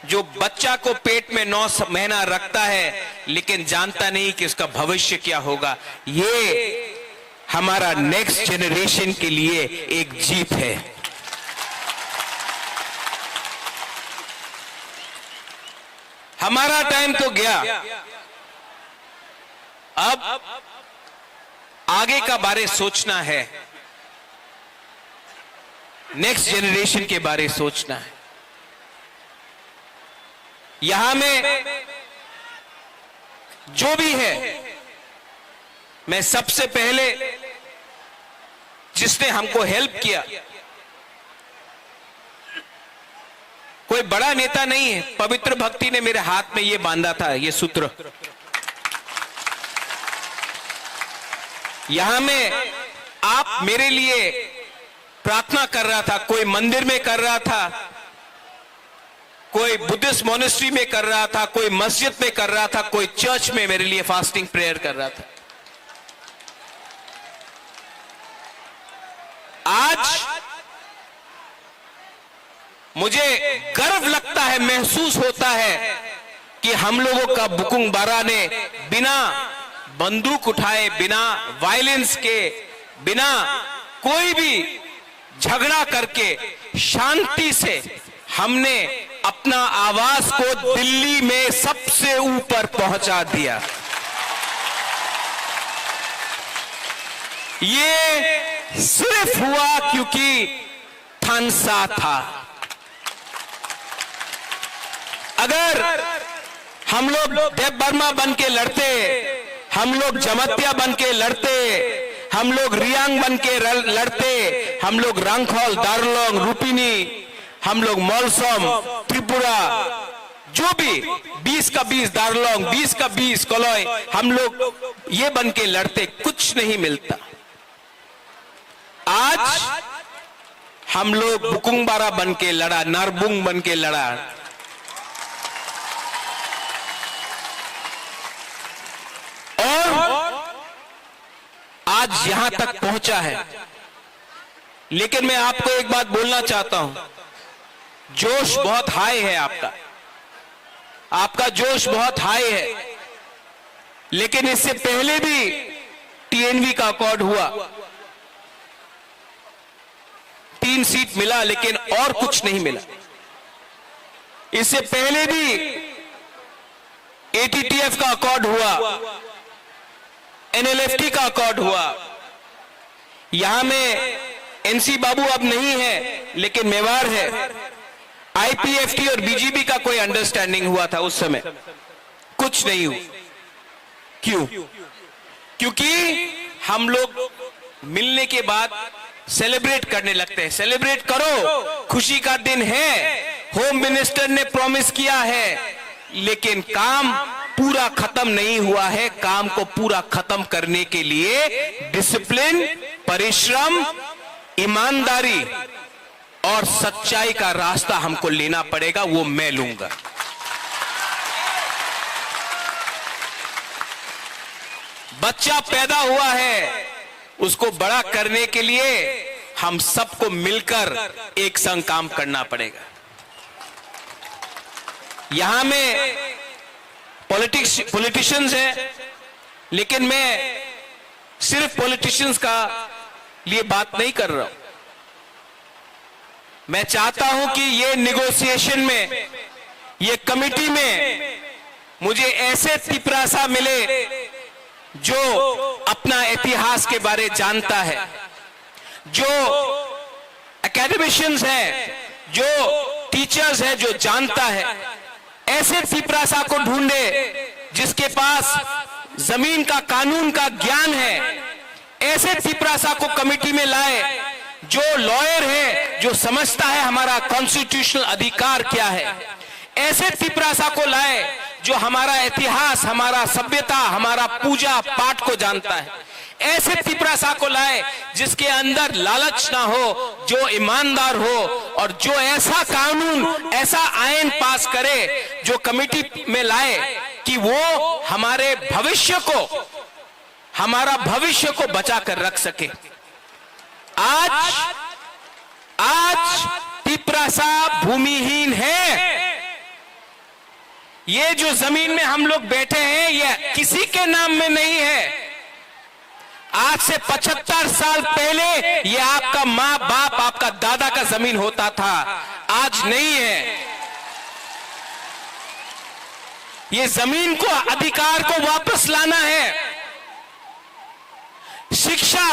जो बच्चा को पेट में नौ स-, महीना रखता है, लेकिन जानता नहीं कि उसका भविष्य क्या होगा। ये हमारा नेक्स्ट जनरेशन के लिए एक जीत है। हमारा टाइम तो गया, अब आगे का बारे सोचना है, नेक्स्ट जनरेशन के बारे सोचना है। यहां में जो भी है, मैं सबसे पहले जिसने हमको हेल्प किया, कोई बड़ा नेता नहीं है, पवित्र भक्ति ने मेरे हाथ में ये बांधा था, ये सूत्र। यहां में आप मेरे लिए प्रार्थना कर रहा था, कोई मंदिर में कर रहा था, कोई बुद्धिस्ट मॉनेस्ट्री में कर रहा था, कोई मस्जिद में कर रहा था, कोई चर्च में मेरे लिए फास्टिंग प्रेयर कर रहा था। आज मुझे गर्व लगता है, महसूस होता है कि हम लोगों का बुकुंग बारा ने बिना बंदूक उठाए, बिना वायलेंस के, बिना कोई भी झगड़ा करके शांति से हमने अपना आवाज को दिल्ली में सबसे ऊपर पहुंचा दिया। ये सिर्फ हुआ क्योंकि थानसा था। अगर हम लोग देव वर्मा बन के लड़ते, हम लोग जमातिया बन के लड़ते, हम लोग रियांग बन के रल-, लड़ते, हम लोग रांखल, दारलोंग, रुपिनी, हम लोग मलसम, त्रिपुरा, जो भी बीस का बीस दारलोंग, बीस का बीस कलई, हम लोग ये बन के लड़ते, कुछ नहीं मिलता। आज हम लोग बुकुंग बारा बन के लड़ा, नारबुंग बन के लड़ा। और आज यहां तक पहुंचा है। लेकिन मैं आपको एक बात बोलना चाहता हूं, जोश बहुत हाई है आपका, आपका जोश बहुत हाई है। लेकिन इससे पहले भी टीएनवी का अकॉर्ड हुआ, तीन सीट मिला, लेकिन और कुछ नहीं मिला। इससे पहले भी एटीटीएफ का अकॉर्ड हुआ, एनएलएफटी का अकॉर्ड हुआ। यहां में एनसी बाबू अब नहीं है, लेकिन मेवाड़ है। आईपीएफटी और बीजीबी का कोई अंडरस्टैंडिंग हुआ था उस समय, कुछ नहीं हुआ। क्यों? क्योंकि हम लोग मिलने के बाद सेलिब्रेट करने लगते हैं। सेलिब्रेट करो, खुशी का दिन है। होम मिनिस्टर ने प्रॉमिस किया है, लेकिन काम पूरा खत्म नहीं हुआ है। काम को पूरा खत्म करने के लिए डिसिप्लिन, परिश्रम, ईमानदारी और सच्चाई का रास्ता हमको लेना पड़ेगा, वो मैं लूंगा। बच्चा पैदा हुआ है, उसको बड़ा करने के लिए हम सबको मिलकर एक संग काम करना पड़ेगा। यहां में पॉलिटिक्स, पॉलिटिशियंस हैं, लेकिन मैं सिर्फ पॉलिटिशियंस का लिए बात नहीं कर रहा हूं। मैं चाहता हूं कि ये नेगोशिएशन में, ये कमेटी में मुझे ऐसे तिपरासा मिले जो अपना इतिहास के बारे जानता है, जो एकेडमिशियंस है, जो टीचर्स है, जो जानता है, ऐसे तिपरासा को ढूंढे जिसके पास जमीन का, कानून का ज्ञान है। ऐसे तिपरासा को कमेटी में लाए जो लॉयर है, जो समझता है हमारा कॉन्स्टिट्यूशनल अधिकार क्या है। ऐसे तिपरासा को लाए जो हमारा इतिहास, हमारा सभ्यता, हमारा पूजा पाठ को जानता है। ऐसे तिपरासा को लाए जिसके अंदर लालच ना हो, जो ईमानदार हो और जो ऐसा कानून, ऐसा आयन पास करे, जो कमेटी में लाए कि वो हमारे भविष्य को, हमारा भविष्य को बचा कर रख सके। आज, आज तिपरासा भूमिहीन है। ये जो जमीन में हम लोग बैठे हैं, ये किसी के नाम में नहीं है। आज से पचहत्तर साल पहले ये आपका माँ बाप, आपका दादा का जमीन होता था, आज नहीं है। ये जमीन को, अधिकार को वापस लाना है। शिक्षा,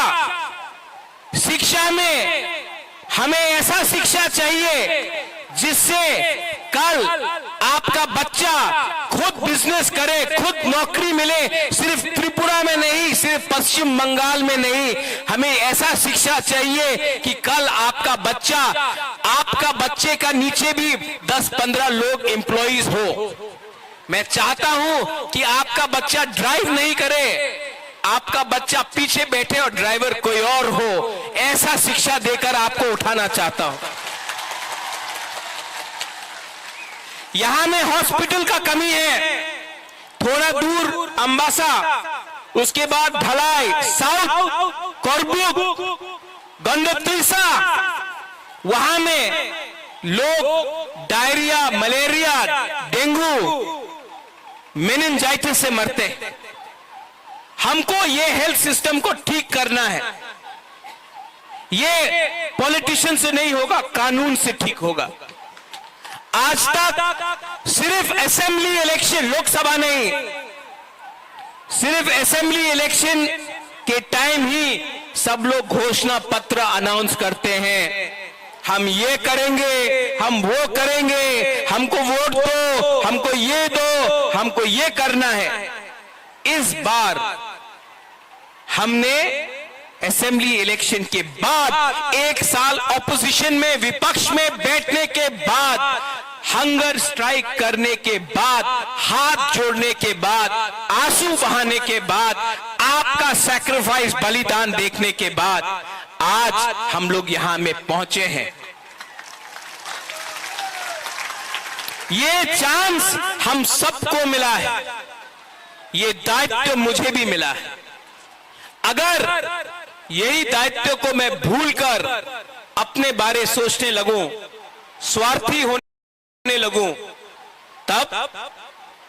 शिक्षा में हमें ऐसा शिक्षा चाहिए जिससे कल आपका बच्चा खुद बिजनेस करे, खुद नौकरी मिले। सिर्फ त्रिपुरा में नहीं, सिर्फ पश्चिम बंगाल में नहीं, हमें ऐसा शिक्षा चाहिए कि कल आपका बच्चा, आपका बच्चे का नीचे भी दस पन्द्रह लोग एम्प्लॉइज हो। मैं चाहता हूं कि आपका बच्चा ड्राइव नहीं करे, आपका बच्चा पीछे बैठे और ड्राइवर कोई और हो। ऐसा शिक्षा देकर आपको उठाना चाहता हूं। यहां में हॉस्पिटल का कमी है, थोड़ा दूर अम्बासा, उसके बाद धलाई, साउथ, करबुक, गंडतीसा, वहां में लोग डायरिया, मलेरिया, डेंगू, मेनिंजाइटिस से मरते हैं। हमको ये हेल्थ सिस्टम को ठीक करना है। ये पॉलिटिशियन से नहीं होगा, कानून से ठीक होगा। आज तक सिर्फ असेंबली इलेक्शन, लोकसभा नहीं, सिर्फ असेंबली इलेक्शन के टाइम ही सब लोग घोषणा पत्र अनाउंस करते हैं, हम ये करेंगे, हम वो करेंगे, हमको वोट दो, हमको ये दो, हमको ये करना है। इस बार हमने असेंबली इलेक्शन के बाद एक साल ऑपोजिशन में, विपक्ष में बैठने के बाद, हंगर स्ट्राइक करने के बाद, हाथ जोड़ने के बाद, आंसू बहाने के बाद, आपका सैक्रिफाइस, बलिदान देखने के बाद आज हम लोग यहां में पहुंचे हैं। ये चांस हम सबको मिला है, ये दायित्व मुझे भी मिला है। अगर यही दायित्व को मैं भूलकर अपने बारे सोचने लगूं, स्वार्थी होने लगूं, तब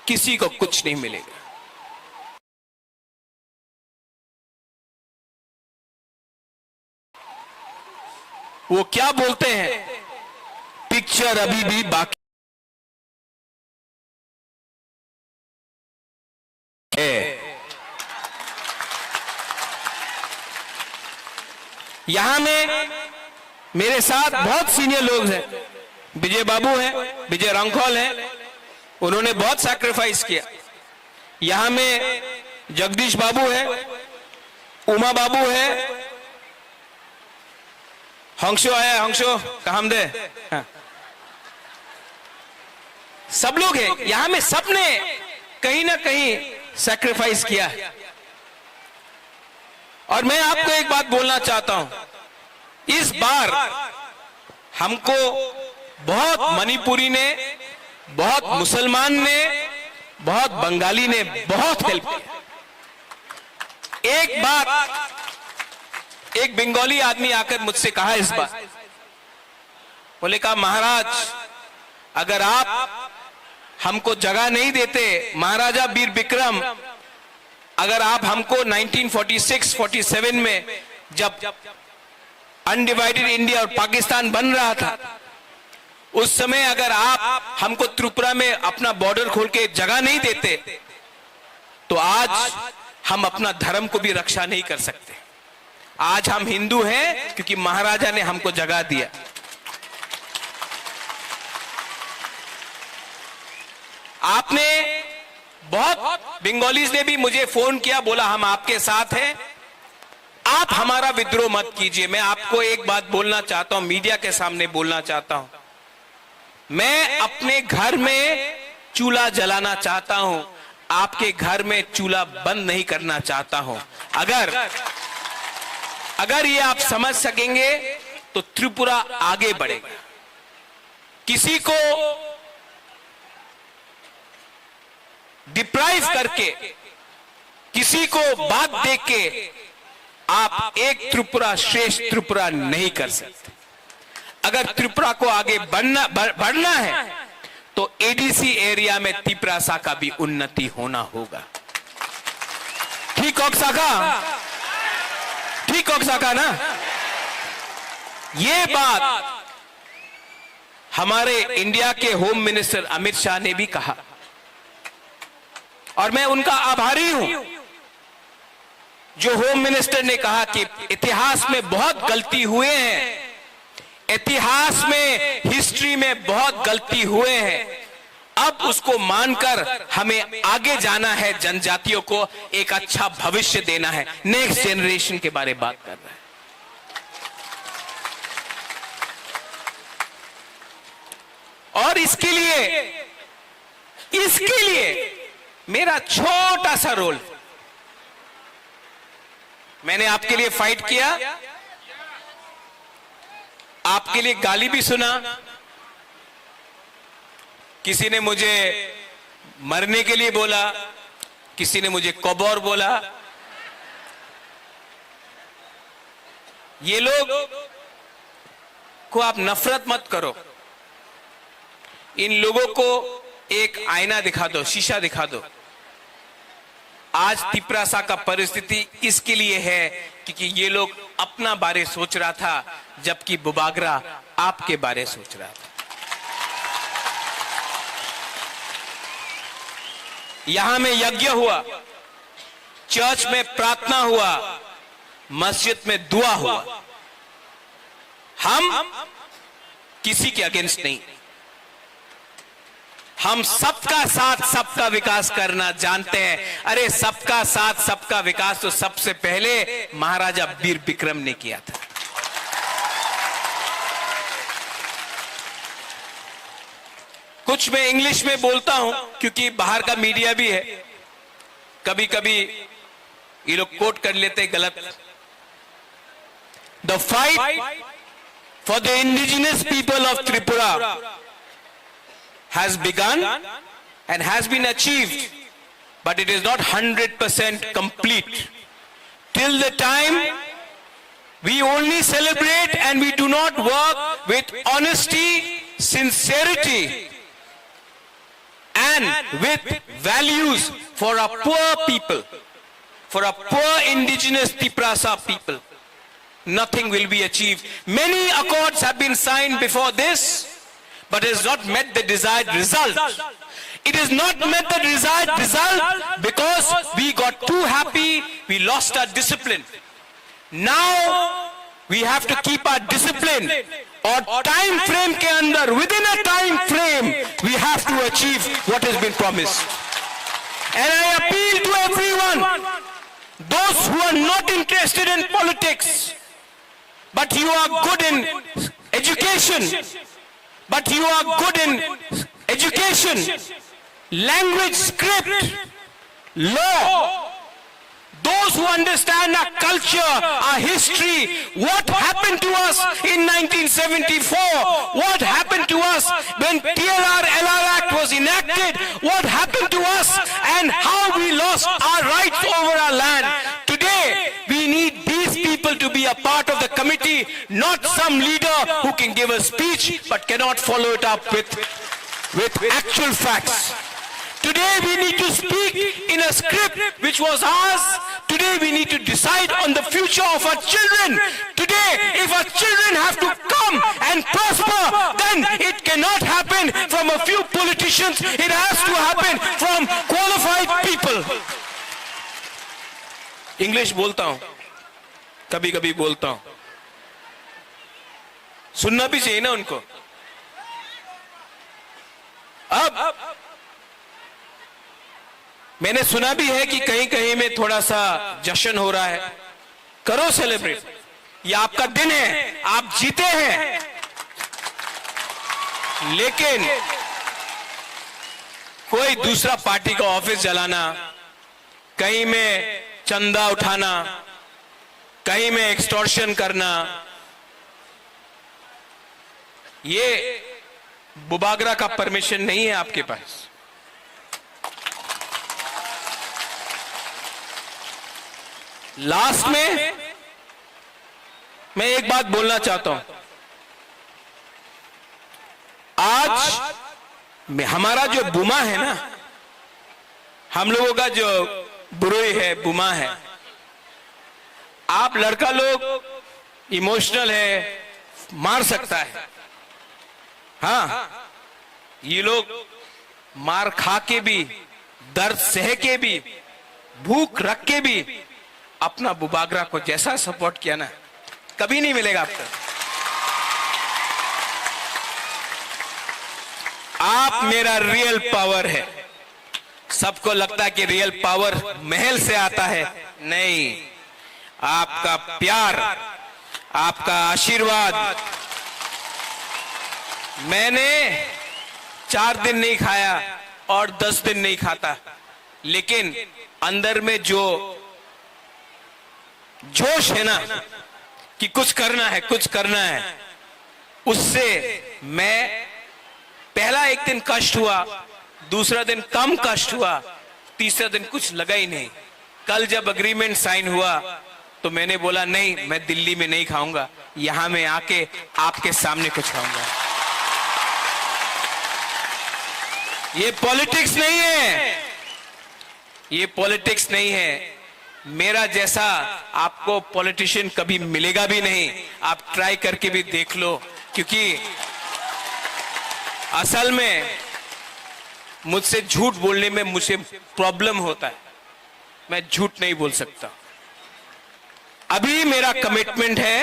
किसी को कुछ नहीं मिलेगा। वो क्या बोलते हैं, पिक्चर अभी भी बाकी है। यहां में मेरे साथ बहुत सीनियर लोग हैं, विजय बाबू हैं, विजय रांखल हैं, उन्होंने बहुत सैक्रिफाइस किया। यहां में जगदीश बाबू है, उमा बाबू है, हंसो आया, हंसो, कहां दे? हाँ। सब लोग हैं यहां में, सबने कहीं ना कहीं सैक्रिफाइस किया है। और मैं आपको एक बात बोलना चाहता हूं, इस बार हमको बहुत मणिपुरी ने, बहुत मुसलमान ने, बहुत बंगाली ने बहुत हेल्प किया। एक बात, एक बंगाली आदमी आकर मुझसे कहा इस बार, बोले, कहा, महाराज, अगर आप हमको जगह नहीं देते, महाराजा वीर विक्रम, अगर आप हमको nineteen forty six forty seven में, जब अनडिवाइडेड इंडिया और पाकिस्तान बन रहा था, उस समय अगर आप हमको त्रिपुरा में अपना बॉर्डर खोल के जगह नहीं देते, तो आज हम अपना धर्म को भी रक्षा नहीं कर सकते। आज हम हिंदू हैं क्योंकि महाराजा ने हमको जगह दिया। आपने बहुत, बंगालीज ने भी मुझे फोन किया, बोला, "हम आपके साथ हैं, आप हमारा विद्रोह मत कीजिए।" मैं आपको एक बात बोलना चाहता हूं, मीडिया के सामने बोलना चाहता हूं, मैं अपने घर में चूल्हा जलाना चाहता हूं, आपके घर में चूल्हा बंद नहीं करना चाहता हूं। अगर, अगर ये आप समझ सकेंगे तो त्रिपुरा आगे बढ़ेगा। किसी को डिप्राइव करके, किसी को बात दे के आप एक त्रिपुरा श्रेष्ठ त्रिपुरा नहीं कर सकते। अगर त्रिपुरा को आगे बढ़ना, बढ़-, बढ़ना है तो एडीसी एरिया में तिप्रासा का भी उन्नति होना होगा। ठीक कौक साका, ठीक कौक साका ना? ये बात हमारे इंडिया के होम मिनिस्टर अमित शाह ने भी कहा और मैं उनका आभारी हूं, जो होम मिनिस्टर ने कहा कि इतिहास में बहुत गलती हुए हैं, इतिहास में, हिस्ट्री में बहुत गलती हुए हैं, अब उसको मानकर हमें आगे जाना है, जनजातियों को एक अच्छा भविष्य देना है, नेक्स्ट जनरेशन के बारे में बात कर रहे हैं। और इसके लिए, इसके लिए मेरा छोटा सा रोल, मैंने आपके लिए फाइट किया, आपके लिए गाली भी सुना, किसी ने मुझे मरने के लिए बोला, किसी ने मुझे कबर बोला। ये लोग को आप नफरत मत करो, इन लोगों को एक आईना दिखा दो, शीशा दिखा दो। आज तिप्रासा का परिस्थिति इसके लिए है क्योंकि ये लोग अपना बारे सोच रहा था, जबकि बुबागरा आपके बारे सोच रहा था। यहां में यज्ञ हुआ, चर्च में प्रार्थना हुआ, मस्जिद में दुआ हुआ। हम किसी के अगेंस्ट नहीं, हम सबका साथ सबका विकास करना जानते हैं। अरे, सबका साथ सबका विकास तो सबसे पहले महाराजा वीर विक्रम ने किया था। कुछ मैं इंग्लिश में बोलता हूं क्योंकि बाहर का मीडिया भी है, कभी कभी ये लोग कोट कर लेते गलत। The fight for the indigenous people of Tripura has begun and has been achieved, but it is not hundred percent complete. Till the time we only celebrate and we do not work with honesty, sincerity, and with values for a poor people, for a poor indigenous Tiprasa people, nothing will be achieved. Many accords have been signed before this, but has not met the desired result. It has not met the desired result because we got too happy, we lost our discipline. Now we have to keep our discipline और time frame के अंदर, within a time frame, we have to achieve what has been promised. And I appeal to everyone, those who are not interested in politics, but you are good in education, but you are good in education, language, script, law, those who understand our culture, our history, what happened to us in nineteen seventy-four, what happened to us when T R R L R Act was enacted, what happened to us and how we lost our rights over our land. Today, we need these people to be a part of the committee, not some leader who can give a speech but cannot follow it up with, with actual facts. Today we need to speak in a script which was ours. Today we need to decide on the future of our children. Today, if our children have to come and prosper, then it cannot happen from a few politicians. It has to happen from qualified people. English बोलता हूं, कभी कभी बोलता हूं, सुनना भी चाहिए ना उनको। अब मैंने सुना भी है कि कहीं कहीं में थोड़ा सा जश्न हो रहा है। करो सेलिब्रेट, ये आपका दिन है, आप जीते हैं। लेकिन कोई दूसरा पार्टी का ऑफिस जलाना, कहीं में चंदा उठाना, कहीं में एक्सटॉर्शन करना, ये बुबागरा का परमिशन नहीं है आपके पास। लास्ट में मैं एक बात बोलना चाहता हूं। आज में हमारा जो बुमा है ना, हम लोगों का जो बुरुई है, बुमा है, आप लड़का लोग इमोशनल है, मार सकता है। हाँ, ये लोग मार खा के भी, दर्द सह के भी, भूख रख के भी अपना बुबागरा को जैसा सपोर्ट किया ना, कभी नहीं मिलेगा आपको। आप मेरा रियल पावर है। सबको लगता है कि रियल पावर महल से आता है, नहीं, आपका प्यार, आपका आशीर्वाद। मैंने चार दिन नहीं खाया और दस दिन नहीं खाता, लेकिन अंदर में जो जोश है ना कि कुछ करना है, कुछ करना है, उससे मैं, पहला एक दिन कष्ट हुआ, दूसरा दिन कम कष्ट हुआ, तीसरा दिन कुछ लगा ही नहीं। कल जब एग्रीमेंट साइन हुआ तो मैंने बोला, नहीं, मैं दिल्ली में नहीं खाऊंगा, यहां मैं आके आपके सामने कुछ खाऊंगा। ये पॉलिटिक्स नहीं है, ये पॉलिटिक्स नहीं है। मेरा जैसा आपको पॉलिटिशियन कभी मिलेगा भी नहीं, आप ट्राई करके भी देख लो, क्योंकि असल में मुझसे झूठ बोलने में मुझे प्रॉब्लम होता है, मैं झूठ नहीं बोल सकता। अभी मेरा कमिटमेंट है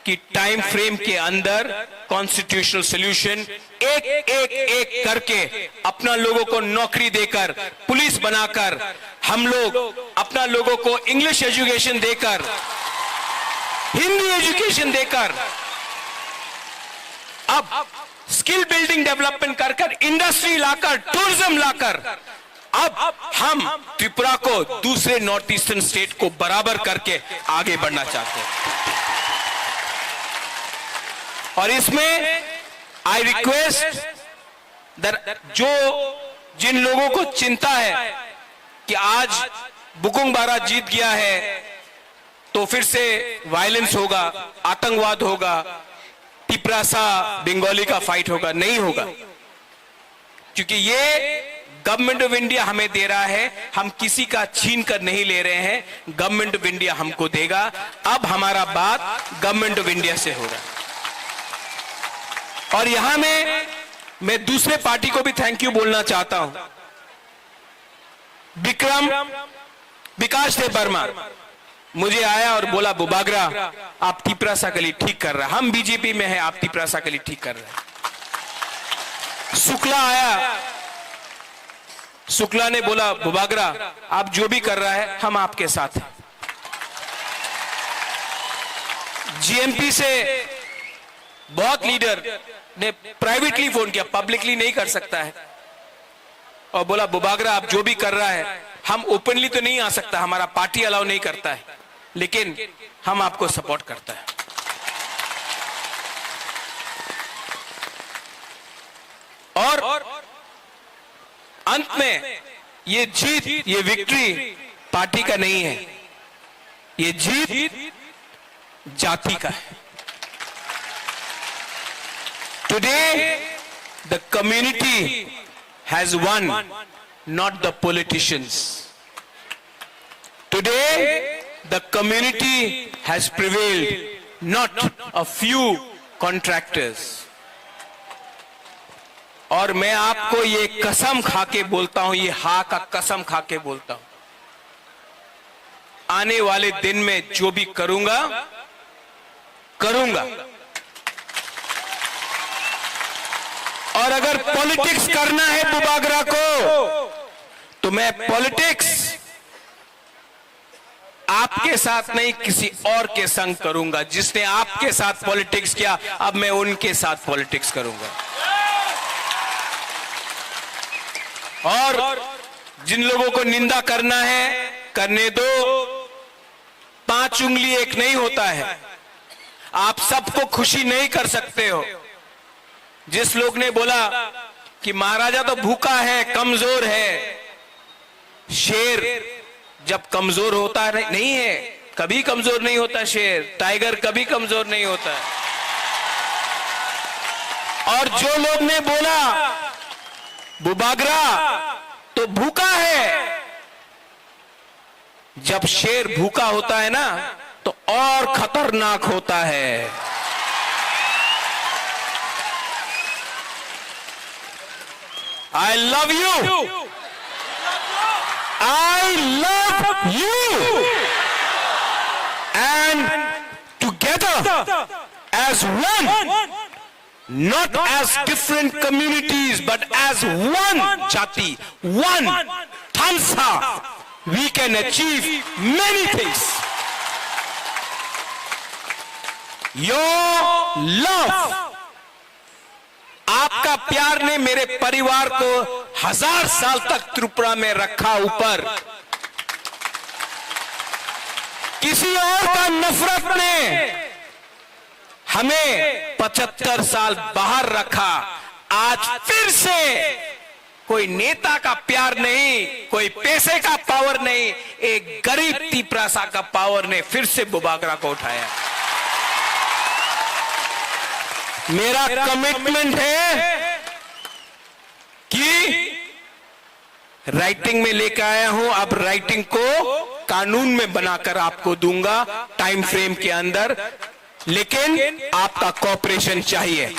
कि टाइम फ्रेम के अंदर कॉन्स्टिट्यूशनल सॉल्यूशन एक एक एक करके अपना लोगों को नौकरी देकर, पुलिस बनाकर, हम लोग अपना लोगों को इंग्लिश एजुकेशन देकर, हिंदी एजुकेशन देकर, अब स्किल बिल्डिंग डेवलपमेंट कर कर, इंडस्ट्री लाकर, टूरिज्म लाकर, अब हम त्रिपुरा को दूसरे नॉर्थ ईस्टर्न स्टेट को बराबर करके आगे बढ़ना चाहते हैं। और इसमें आई रिक्वेस्ट, जो जिन लोगों को चिंता है कि आज बुकुंग बारा जीत गया है तो फिर से वायलेंस होगा, आतंकवाद होगा, तिपरासा बंगाली का फाइट होगा, नहीं होगा। क्योंकि ये गवर्नमेंट ऑफ इंडिया हमें दे रहा है, हम किसी का छीन कर नहीं ले रहे हैं, गवर्नमेंट ऑफ इंडिया हमको देगा। अब हमारा बात गवर्नमेंट ऑफ इंडिया से होगा। और यहां में मैं दूसरे पार्टी को भी थैंक यू बोलना चाहता हूं। विक्रम, विकास देव वर्मा मुझे आया और बोला, "बुबागरा, आप तिपरासा के लिए ठीक कर रहे हैं, हम बीजेपी में हैं, आप तिपरासा के लिए ठीक कर रहे हैं।" शुक्ला आया, शुक्ला ने बोला, "बुबागरा, आप जो भी कर रहा है, हम आपके साथ हैं।" जीएमपी से बहुत लीडर ने प्राइवेटली फोन किया, पब्लिकली नहीं कर सकता है, और बोला, "बुबागरा, आप जो भी कर रहा है, हम ओपनली तो नहीं आ सकता, हमारा पार्टी अलाउ नहीं करता है, लेकिन हम आपको सपोर्ट करता है।" और अंत में ये जीत, ये विक्ट्री पार्टी का नहीं है, ये जीत जाति का है। Today the community has won, not the politicians. Today the community has prevailed, not a few contractors. और मैं आपको ये कसम खा के बोलता हूं, ये हा का कसम खा के बोलता हूं, आने वाले दिन में जो भी करूंगा, करूंगा। और अगर पॉलिटिक्स करना है बुबागरा को, तो मैं पॉलिटिक्स आपके साथ नहीं, किसी और के संग करूंगा। जिसने आपके साथ पॉलिटिक्स किया, अब मैं उनके साथ पॉलिटिक्स करूंगा। और जिन लोगों को निंदा करना है, करने दो। पांच उंगली एक नहीं होता है। आप सबको खुशी नहीं कर सकते हो। जिस लोग ने बोला कि महाराजा तो भूखा है, कमजोर है, शेर जब कमजोर होता है, नहीं है, कभी कमजोर नहीं होता शेर, टाइगर कभी कमजोर नहीं होता। और जो लोग ने बोला बुबागरा तो भूखा है, जब शेर भूखा होता है ना, तो और खतरनाक होता है। I love you. I love you. And together as one, not as different communities, but as one jati, one Thansa, we can achieve many things. Your love, आपका प्यार ने मेरे परिवार को हजार साल तक त्रिपुरा में रखा ऊपर। किसी और का नफरत ने हमें पचहत्तर साल बाहर रखा, आज फिर से कोई नेता का प्यार नहीं, कोई पैसे का पावर नहीं, एक गरीब तिपरासा का पावर ने फिर से बुबागरा को उठाया। मेरा कमिटमेंट है कि राइटिंग में लेकर आया हूं, अब राइटिंग को कानून में बनाकर आपको दूंगा टाइम फ्रेम के अंदर, लेकिन आपका कोऑपरेशन चाहिए।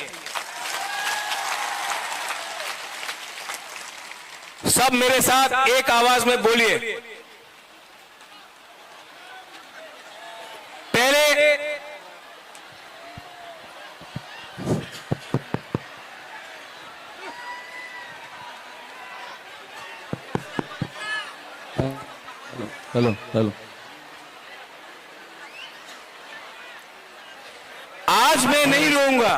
सब मेरे साथ एक आवाज में बोलिए। पहले हेलो, हेलो। आज मैं नहीं रोऊंगा,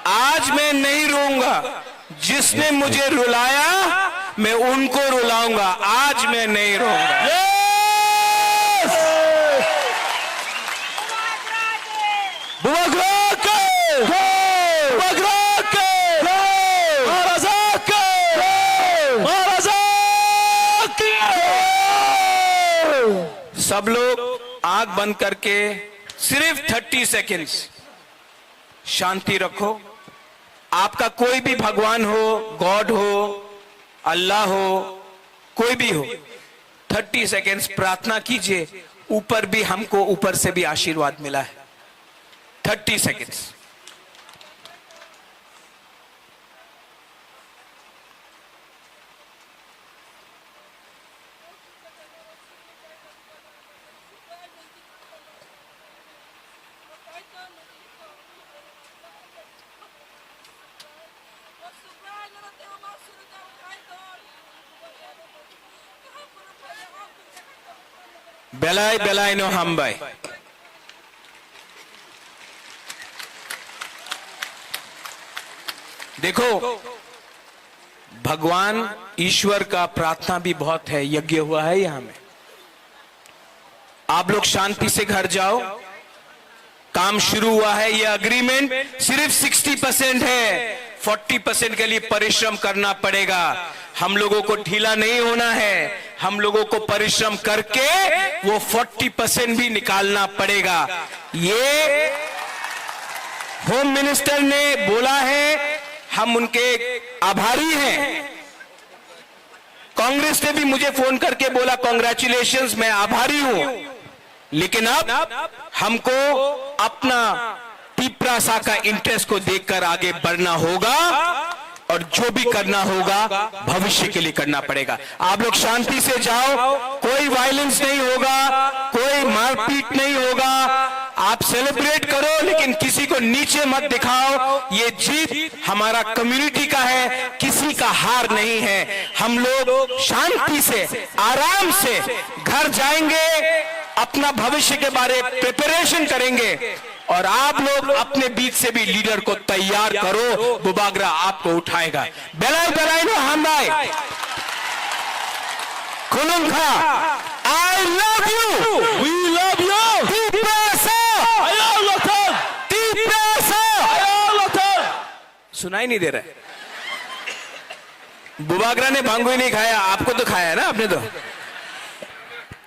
आज मैं नहीं रोऊंगा। जिसने मुझे रुलाया, मैं उनको रुलाऊंगा। आज मैं नहीं रोऊंगा। यस! बुबागरा के! बुबागरा के! महाराजा के! महाराजा के! सब लोग आंख बंद करके सिर्फ थर्टी सेकंड्स शांति रखो। आपका कोई भी भगवान हो, गॉड हो, अल्लाह हो, कोई भी हो, थर्टी सेकंड्स प्रार्थना कीजिए। ऊपर भी, हमको ऊपर से भी आशीर्वाद मिला है। Thirty seconds. Belai belai no hambai. देखो, भगवान ईश्वर का प्रार्थना भी बहुत है, यज्ञ हुआ है यहाँ में। आप लोग शांति से घर जाओ। काम शुरू हुआ है, ये एग्रीमेंट सिर्फ सिक्सटी परसेंट है, फोर्टी परसेंट के लिए परिश्रम करना पड़ेगा। हम लोगों को ढीला नहीं होना है, हम लोगों को परिश्रम करके वो फोर्टी परसेंट भी निकालना पड़ेगा। ये होम मिनिस्टर ने बोला है, हम उनके आभारी हैं। कांग्रेस ने भी मुझे फोन करके बोला, "कॉन्ग्रेचुलेशंस, मैं आभारी हूं, लेकिन अब हमको अपना तिपरासा का इंटरेस्ट को देखकर आगे बढ़ना होगा और जो भी करना होगा भविष्य के लिए करना पड़ेगा।" आप लोग शांति से जाओ, कोई वायलेंस नहीं होगा, कोई मारपीट नहीं होगा। आप सेलिब्रेट करो, लेकिन किसी को नीचे मत दिखाओ। ये जीत हमारा कम्युनिटी का है, किसी का हार नहीं है। हम लोग शांति से, आराम से घर जाएंगे, अपना भविष्य के बारे प्रिपरेशन करेंगे। और आप लोग अपने बीच से भी लीडर को तैयार करो, बुबागरा आपको उठाएगा। Belai belai no hambai. Khulumkha. I love you. We love you. Tiprasa. Ayol lothong. Tiprasa. Ayol lothong. सुनाई नहीं दे रहा है। बुबागरा ने भांगो ही नहीं खाया, आपको तो खाया है ना आपने तो।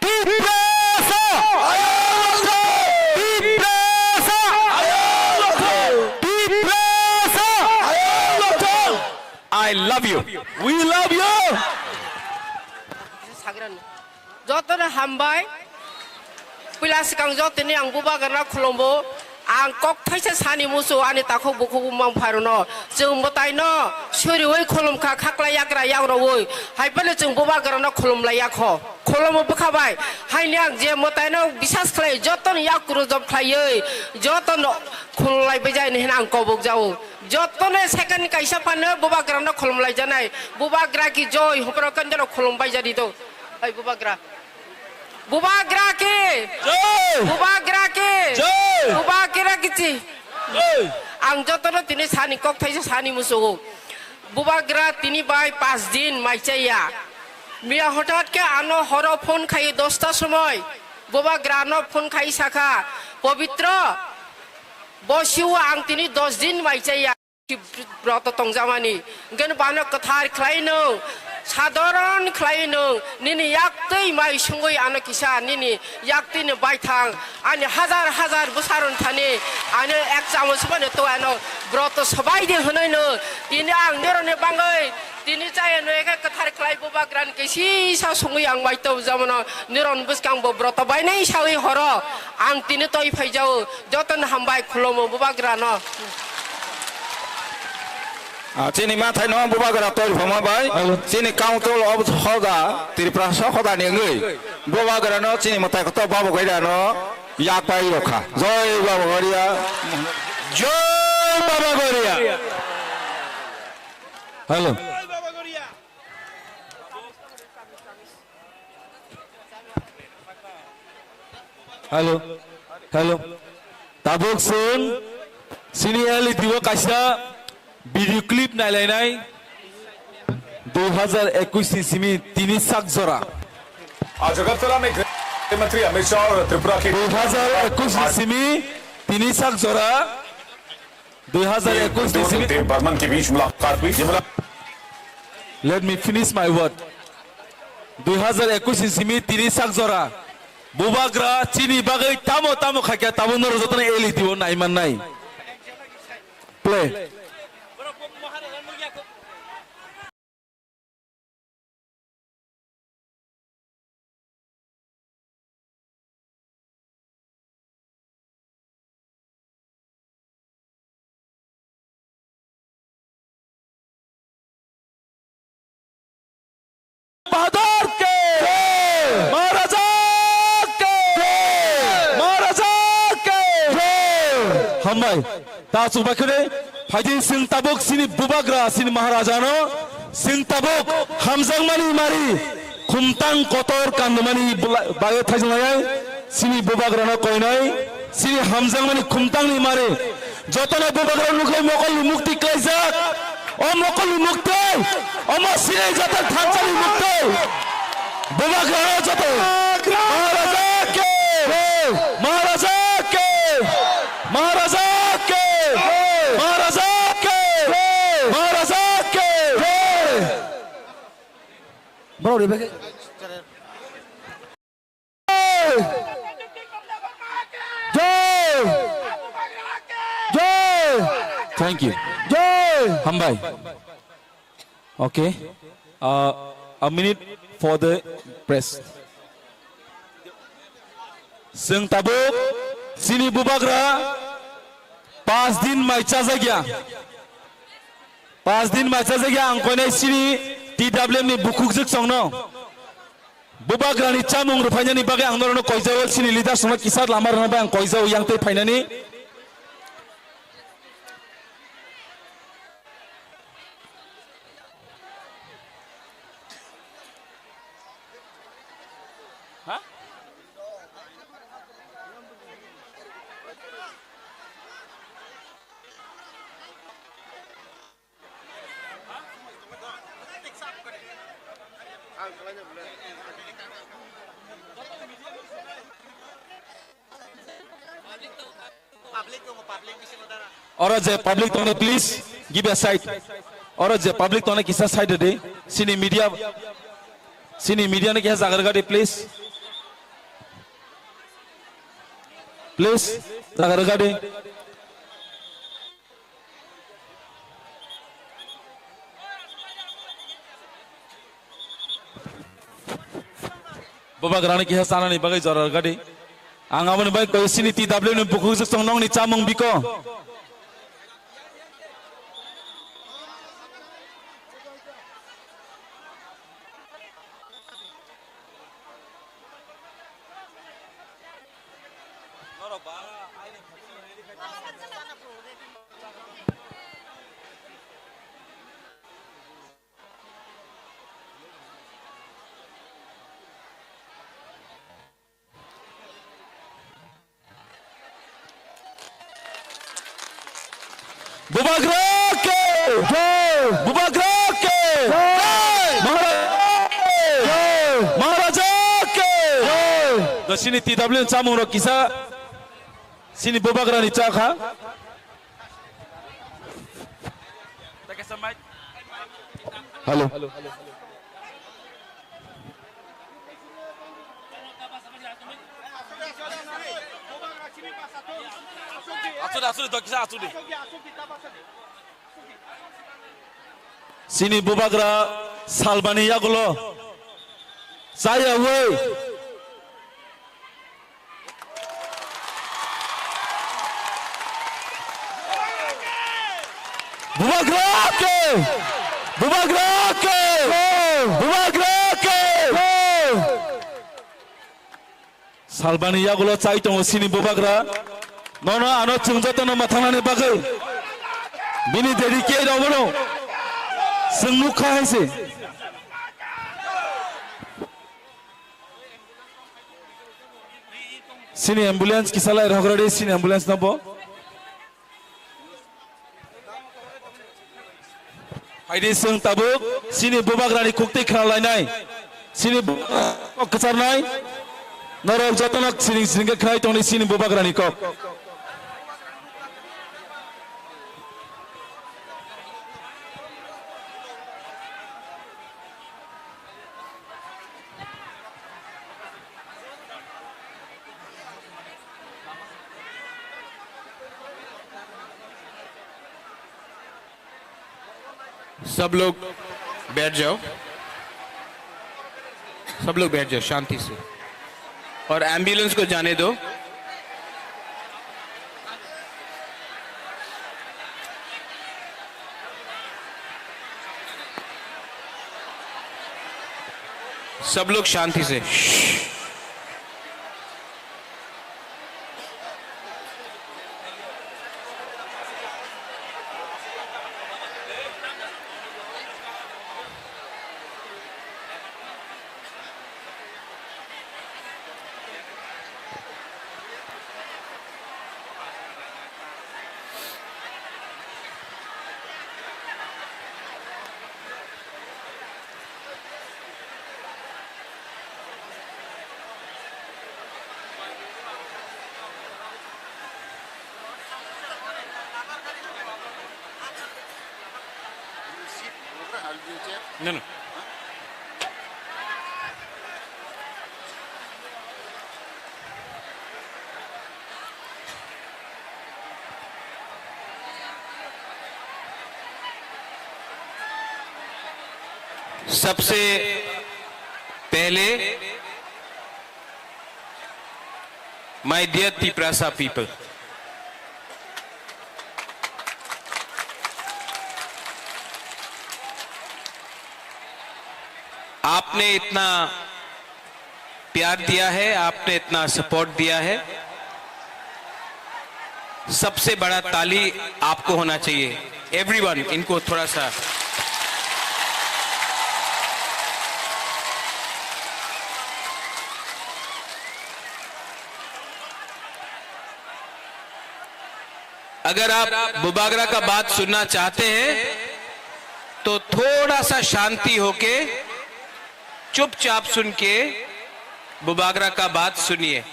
Tiprasa! Tiprasa! Tiprasa! I love you. We love you. Jotono hambai. Puila swkang jotoni ang bubagrano khulumbo. Ang kok thaisa sani musu ani takhuk bukhuk mangphairokno. Chwng mwtaino suriui khulumkha khaklai yagra yagroui. Haiphano chwng bubagrano khulumlaiya kho. Khulumo bwkha bai. Haini ang je mwtaino bisas khlai, jotono yak rwjap khlaiwi, jotono khulumlai bai jai hwnwi ang kobok jao. Jotono second kaisa phano bubagrano khulumlai janai. Bubagra ki joy, hokro kanjaro khulum bai jadi do. Hai bubagra. Bubagra ki. Joy. Bubagra ki. Joy. Bubagra ki chi. Joy. Ang jotono tini sani kok thaisa sani musugo. Bubagra tini bai pas din mai chaya. Miya hotat ke ano horo phone khai dosta somoy. Bubagra no phone khai saka. Pobitro. Bosiu ang tini dos din mai chaya. Broto tongjakmani, hwnkhe bano kwthar khlai nwng, sadharon khlai nwng, nini yaktwi mai sungwi ano kisa nini yaktwini baithang, ani hajar hajar bwsarok thani, ani ek chamus phano to ano broto swbai di hwnwi nwng, tini ang norokni bangwi tini chaya nwng khe kwthar khlai bubagrani kisisa sungwi ang mai tongjakmano norokni bwskang bo broto bainai sawi horo ang tini toi phaijao. Jotono hambai khulumo bubagrano. Ah, chini mathai no bubagra tor phama bai. Hello. Chini council of hoda, Tiprasa hoda ni wngwi bubagrano chini mwtai kotor Baba Goria no yak pai rokha. Joi Baba Goria. Joi Baba Goria. Hello. Hello, hello. Tabuk chwng sini L E D o kaisa video clip nailainai dui hazar ekush ni simi tini sak jora. आज अगरतला में गृह मंत्री अमित शाह और त्रिपुरा के dui hazar ekush ni simi tini sak jora. Dui hazar ekush ni simi देव बर्मन के बीच मुलाकात हुई। ये मुलाकात Let me finish my word. Dui hazar ekush ni simi tini sak jora. Bubagra chini bagwi tamo tamo khaikha tamo norok jotono L E D o nai mannai. Play. बहादुर के जय। महाराजा के जय। महाराजा के जय। Hambai. Ta chukbai khwrwi, phaidi chwng tabuk chini bubagra, chini Maharajano, chwng tabuk hamjakmani mari, khumtang kotor kandumani bula-, bagwi thaijaknai, chini bubagrano koinai, chini hamjakmani khumtangni mari, jotono bubagra nukhlai mokolni mukti klaijak. O mokolni mukti, omo sinai jatang thansani mukti. Bubagra joto. Maharaja ke. Maharaja ke. Maharaja ke. Maharaja ke. Maharaja ke. Bro, rebeke. Jai! Jai! Thank you. Jai! Hambai. Okay. Uh, a minute for the press. Chwng tabuk chini bubagra pas din mai chajakya. Pas din mai chajakya ang koinai chini T W M ni bukhuk jwk chongno. Bubagrani chamung rwphainani bagwi ang norokno koijao, chini leaders rokno kisa lama rwna bai ang koijao yang tei phainani. Oro je public tongni, please give a side. Oro je public tongni kisa side di. Sini media, sini media ni kisa jaga rwdi, please. Please, jaga rwdi. Bubagrani kisa chanani bagwi jora rwdi. Ang aboni bagwi koi sini T W ni bukhuk jwk tong nongni chamung biko. Bubagra ke! Jai! Bubagra ke! Jai! Maharaja ke! Jai! Maharaja ke! Jai! Da sini T W chamung rok kisa sini Bubagra ni cha kha. Hello. Asudi, asudi, dokisa asudi. Sini Bubagra salbani yagulo. Saya woi. Bubagra ke! Bubagra ke! Bubagra ke! Salbani yagulo chai tongo sini Bubagra. Nono ano chwng jotono mwthangnani bagwi. Bini dedicate obono. Chwng nukha hai se. Sini ambulance kisa lai rok radi, sini ambulance no bo. Haidi sung tabuk, sini Bubagrani kukti khna lainai. Sini bu-, kok kacharnai. Norok jotono siring siring khe khnai tongni sini Bubagrani kok. सब लोग बैठ जाओ, सब लोग बैठ जाओ शांति से, और एम्बुलेंस को जाने दो। सब लोग शांति से। No, no. सबसे पहले, my dear Tiprasa people, आपने इतना प्यार दिया है, आपने इतना सपोर्ट दिया है, सबसे बड़ा ताली आपको होना चाहिए। एवरीवन, इनको थोड़ा सा। अगर आप बुबागरा का बात सुनना चाहते हैं, तो थोड़ा सा शांति होके, चुपचाप सुन के बुबागरा का बात सुनिए।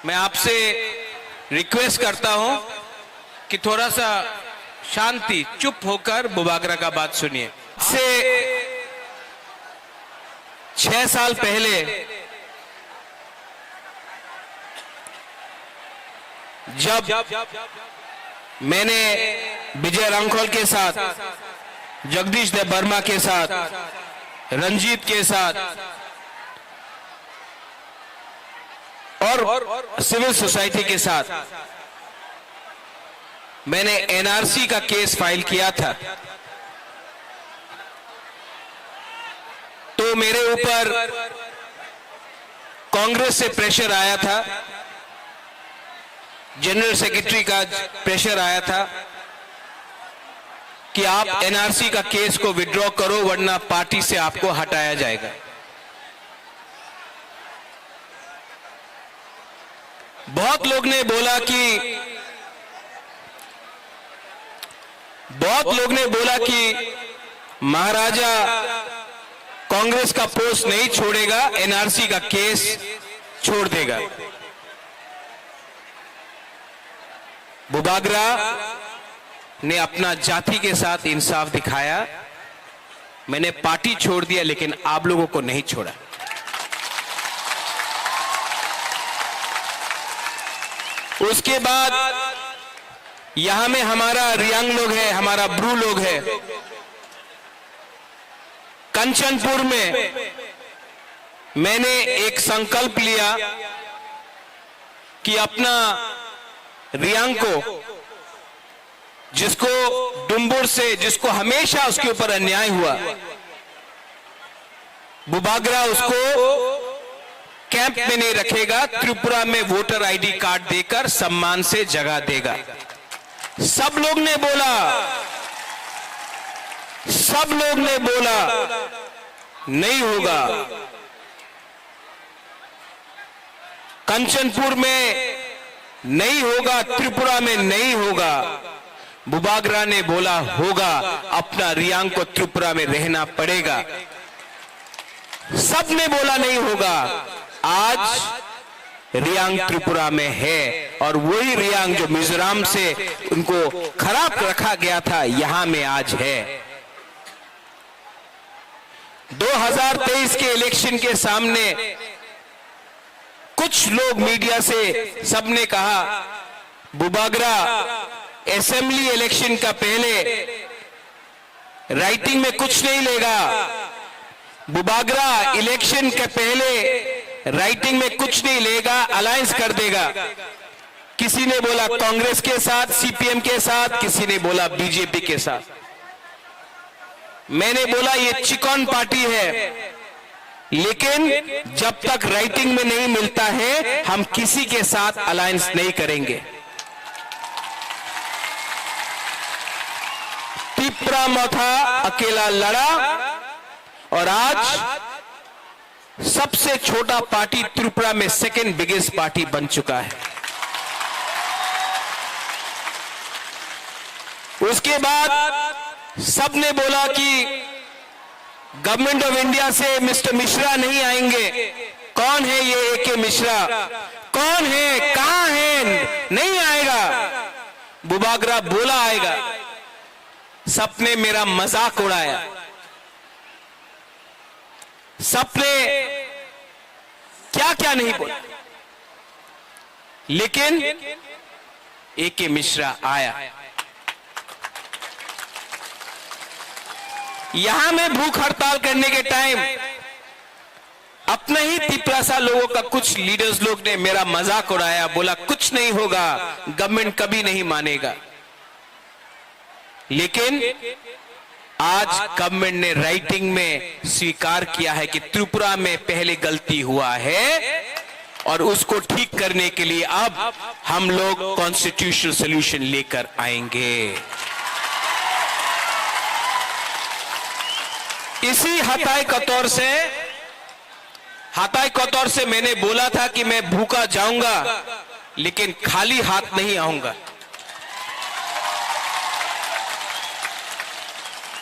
मैं आपसे रिक्वेस्ट करता हूं कि थोड़ा सा शांति, चुप होकर बुबागरा का बात सुनिए। से छह साल पहले जब मैंने विजय रांखल के साथ, जगदीश देव वर्मा के साथ, रंजीत के साथ और सिविल सोसाइटी के साथ मैंने एनआरसी का केस फाइल किया था, तो मेरे ऊपर कांग्रेस से प्रेशर आया था, जनरल सेक्रेटरी का प्रेशर आया था कि आप एनआरसी का केस को विथड्रॉ करो, वरना पार्टी से आपको हटाया जाएगा। बहुत लोग ने बोला कि, बहुत लोग ने बोला कि महाराजा कांग्रेस का पोस्ट नहीं छोड़ेगा, एनआरसी का केस छोड़ देगा। बुबागरा ने अपना जाति के साथ इंसाफ दिखाया। मैंने पार्टी छोड़ दिया, लेकिन आप लोगों को नहीं छोड़ा। उसके बाद यहां में हमारा रियांग लोग है, हमारा ब्रू लोग है। कंचनपुर में मैंने एक संकल्प लिया कि अपना रियांग को, जिसको डुम्बुर से, जिसको हमेशा उसके ऊपर अन्याय हुआ, बुबागरा उसको कैंप में नहीं रखेगा, त्रिपुरा में वोटर आईडी कार्ड देकर सम्मान से जगह देगा। सब लोग ने बोला, सब लोग ने बोला, नहीं होगा। कंचनपुर में नहीं होगा, त्रिपुरा में नहीं होगा। बुबागरा ने बोला होगा, अपना रियांग को त्रिपुरा में रहना पड़ेगा। सबने बोला नहीं होगा, आज रियांग त्रिपुरा में है और वही रियांग जो मिजोरम से उनको खराब रखा गया था, यहां में आज है। दो हज़ार तेईस के इलेक्शन के सामने कुछ लोग मीडिया से सबने कहा, बुबागरा असेंबली इलेक्शन का पहले राइटिंग में कुछ नहीं लेगा, बुबागरा इलेक्शन के पहले राइटिंग में कुछ नहीं लेगा, अलायंस कर देगा। किसी ने बोला कांग्रेस के साथ, सीपीएम के साथ, किसी ने बोला बीजेपी के साथ। मैंने बोला ये चिकन पार्टी है, लेकिन जब तक राइटिंग में नहीं मिलता है, हम किसी के साथ अलायंस नहीं करेंगे। तिप्रा मोथा अकेला लड़ा और आज सबसे छोटा पार्टी त्रिपुरा में सेकंड बिगेस्ट पार्टी बन चुका है। उसके बाद सबने बोला कि गवर्नमेंट ऑफ इंडिया से मिस्टर मिश्रा नहीं आएंगे। कौन है ये एके मिश्रा? कौन है? कहां है? नहीं आएगा। बुबागरा बोला आएगा। सबने मेरा मजाक उड़ाया। सबने क्या क्या नहीं बोला, लेकिन एके मिश्रा आया। यहां में भूख हड़ताल करने के टाइम अपने ही तिपरासा लोगों का कुछ लीडर्स लोग ने मेरा मजाक उड़ाया, बोला कुछ नहीं होगा, गवर्नमेंट कभी नहीं मानेगा। लेकिन आज गवर्नमेंट ने राइटिंग में स्वीकार किया है कि त्रिपुरा में पहले गलती हुआ है और उसको ठीक करने के लिए अब हम लोग कॉन्स्टिट्यूशनल सॉल्यूशन लेकर आएंगे। इसी हताय कतौर से, हताय कतौर से मैंने बोला था कि मैं भूखा जाऊंगा, लेकिन खाली हाथ नहीं आऊंगा।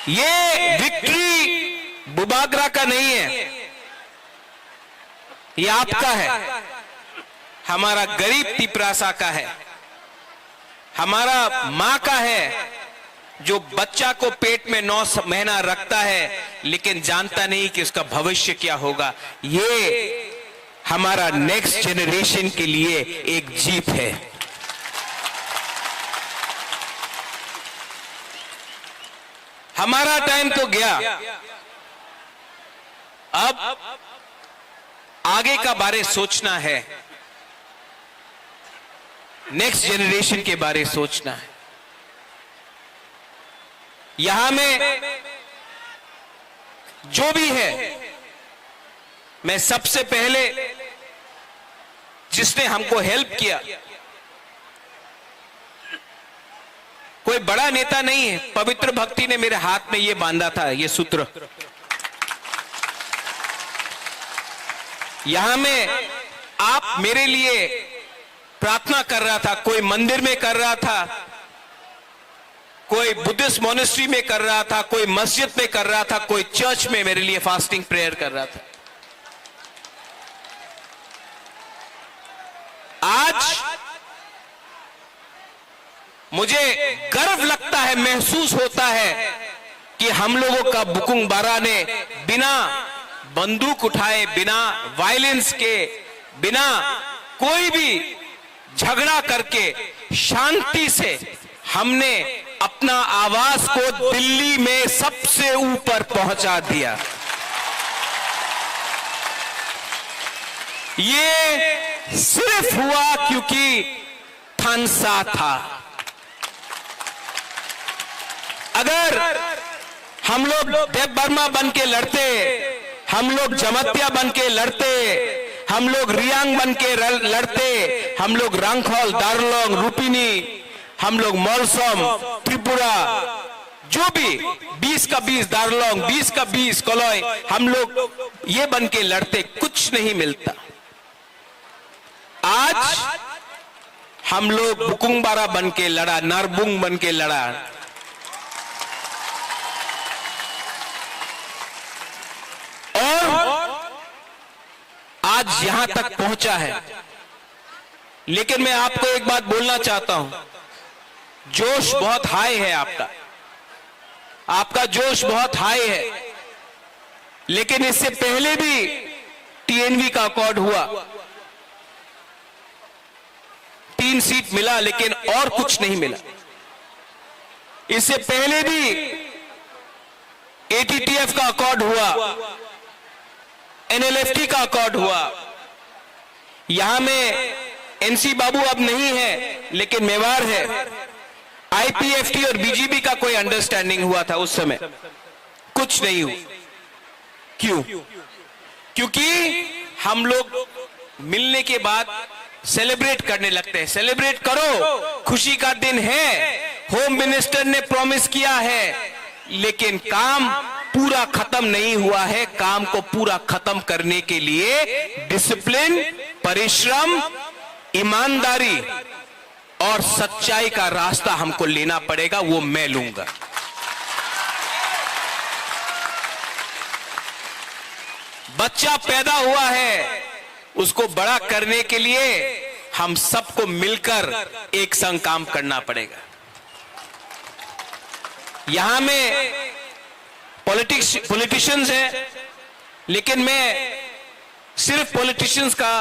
ये विक्ट्री बुबागरा का नहीं है, ये आपका है, हमारा गरीब तिपरासा का है, हमारा माँ का है, जो बच्चा को पेट में नौ स-, महीना रखता है, लेकिन जानता नहीं कि उसका भविष्य क्या होगा। ये हमारा नेक्स्ट जनरेशन के लिए एक जीत है। हमारा टाइम तो गया, अब आगे का बारे सोचना है, नेक्स्ट जनरेशन के बारे सोचना है। यहां में जो भी है, मैं सबसे पहले जिसने हमको हेल्प किया, कोई बड़ा नेता नहीं है, पवित्र भक्ति ने मेरे हाथ में ये बांधा था, ये सूत्र। यहां में आप मेरे लिए प्रार्थना कर रहा था, कोई मंदिर में कर रहा था, कोई बुद्धिस्ट मॉनेस्ट्री में कर रहा था, कोई मस्जिद में कर रहा था, कोई चर्च में मेरे लिए फास्टिंग प्रेयर कर रहा था। आज मुझे गर्व लगता है, महसूस होता है कि हम लोगों का बुकुंग बारा ने बिना बंदूक उठाए, बिना वायलेंस के, बिना कोई भी झगड़ा करके शांति से हमने अपना आवाज को दिल्ली में सबसे ऊपर पहुंचा दिया। ये सिर्फ हुआ क्योंकि थानसा था। अगर हम लोग देव वर्मा बन के लड़ते, हम लोग जमातिया बन के लड़ते, हम लोग रियांग बन के रल-, लड़ते, हम लोग रांखल, दारलोंग, रुपिनी, हम लोग मलसम, त्रिपुरा, जो भी बीस का बीस दारलोंग, बीस का बीस कलय, हम लोग ये बन के लड़ते, कुछ नहीं मिलता। आज हम लोग बुकुंगबारा बन के लड़ा, नारबुंग बन के लड़ा। और आज यहां तक पहुंचा है। लेकिन मैं आपको एक बात बोलना चाहता हूं, जोश बहुत हाई है आपका, आपका जोश बहुत हाई है। लेकिन इससे पहले भी टीएनवी का अकॉर्ड हुआ, तीन सीट मिला, लेकिन और कुछ नहीं मिला। इससे पहले भी एटीटीएफ का अकॉर्ड हुआ, एनएलएफटी का अकॉर्ड हुआ। यहां में एनसी बाबू अब नहीं है, लेकिन मेवाड़ है। आईपीएफटी और बीजेपी का कोई अंडरस्टैंडिंग हुआ था उस समय, कुछ नहीं हुआ। क्यों? क्योंकि हम लोग मिलने के बाद सेलिब्रेट करने लगते हैं। सेलिब्रेट करो, खुशी का दिन है, होम मिनिस्टर ने प्रॉमिस किया है, लेकिन काम पूरा खत्म नहीं हुआ है। काम को पूरा खत्म करने के लिए डिसिप्लिन, परिश्रम, ईमानदारी और सच्चाई का रास्ता हमको लेना पड़ेगा, वो मैं लूंगा। बच्चा पैदा हुआ है, उसको बड़ा करने के लिए हम सबको मिलकर एक संग काम करना पड़ेगा। यहां में पॉलिटिक्स, पॉलिटिशियंस हैं, लेकिन मैं सिर्फ पॉलिटिशियंस का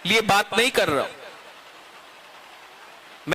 लिए बात नहीं कर रहा हूं।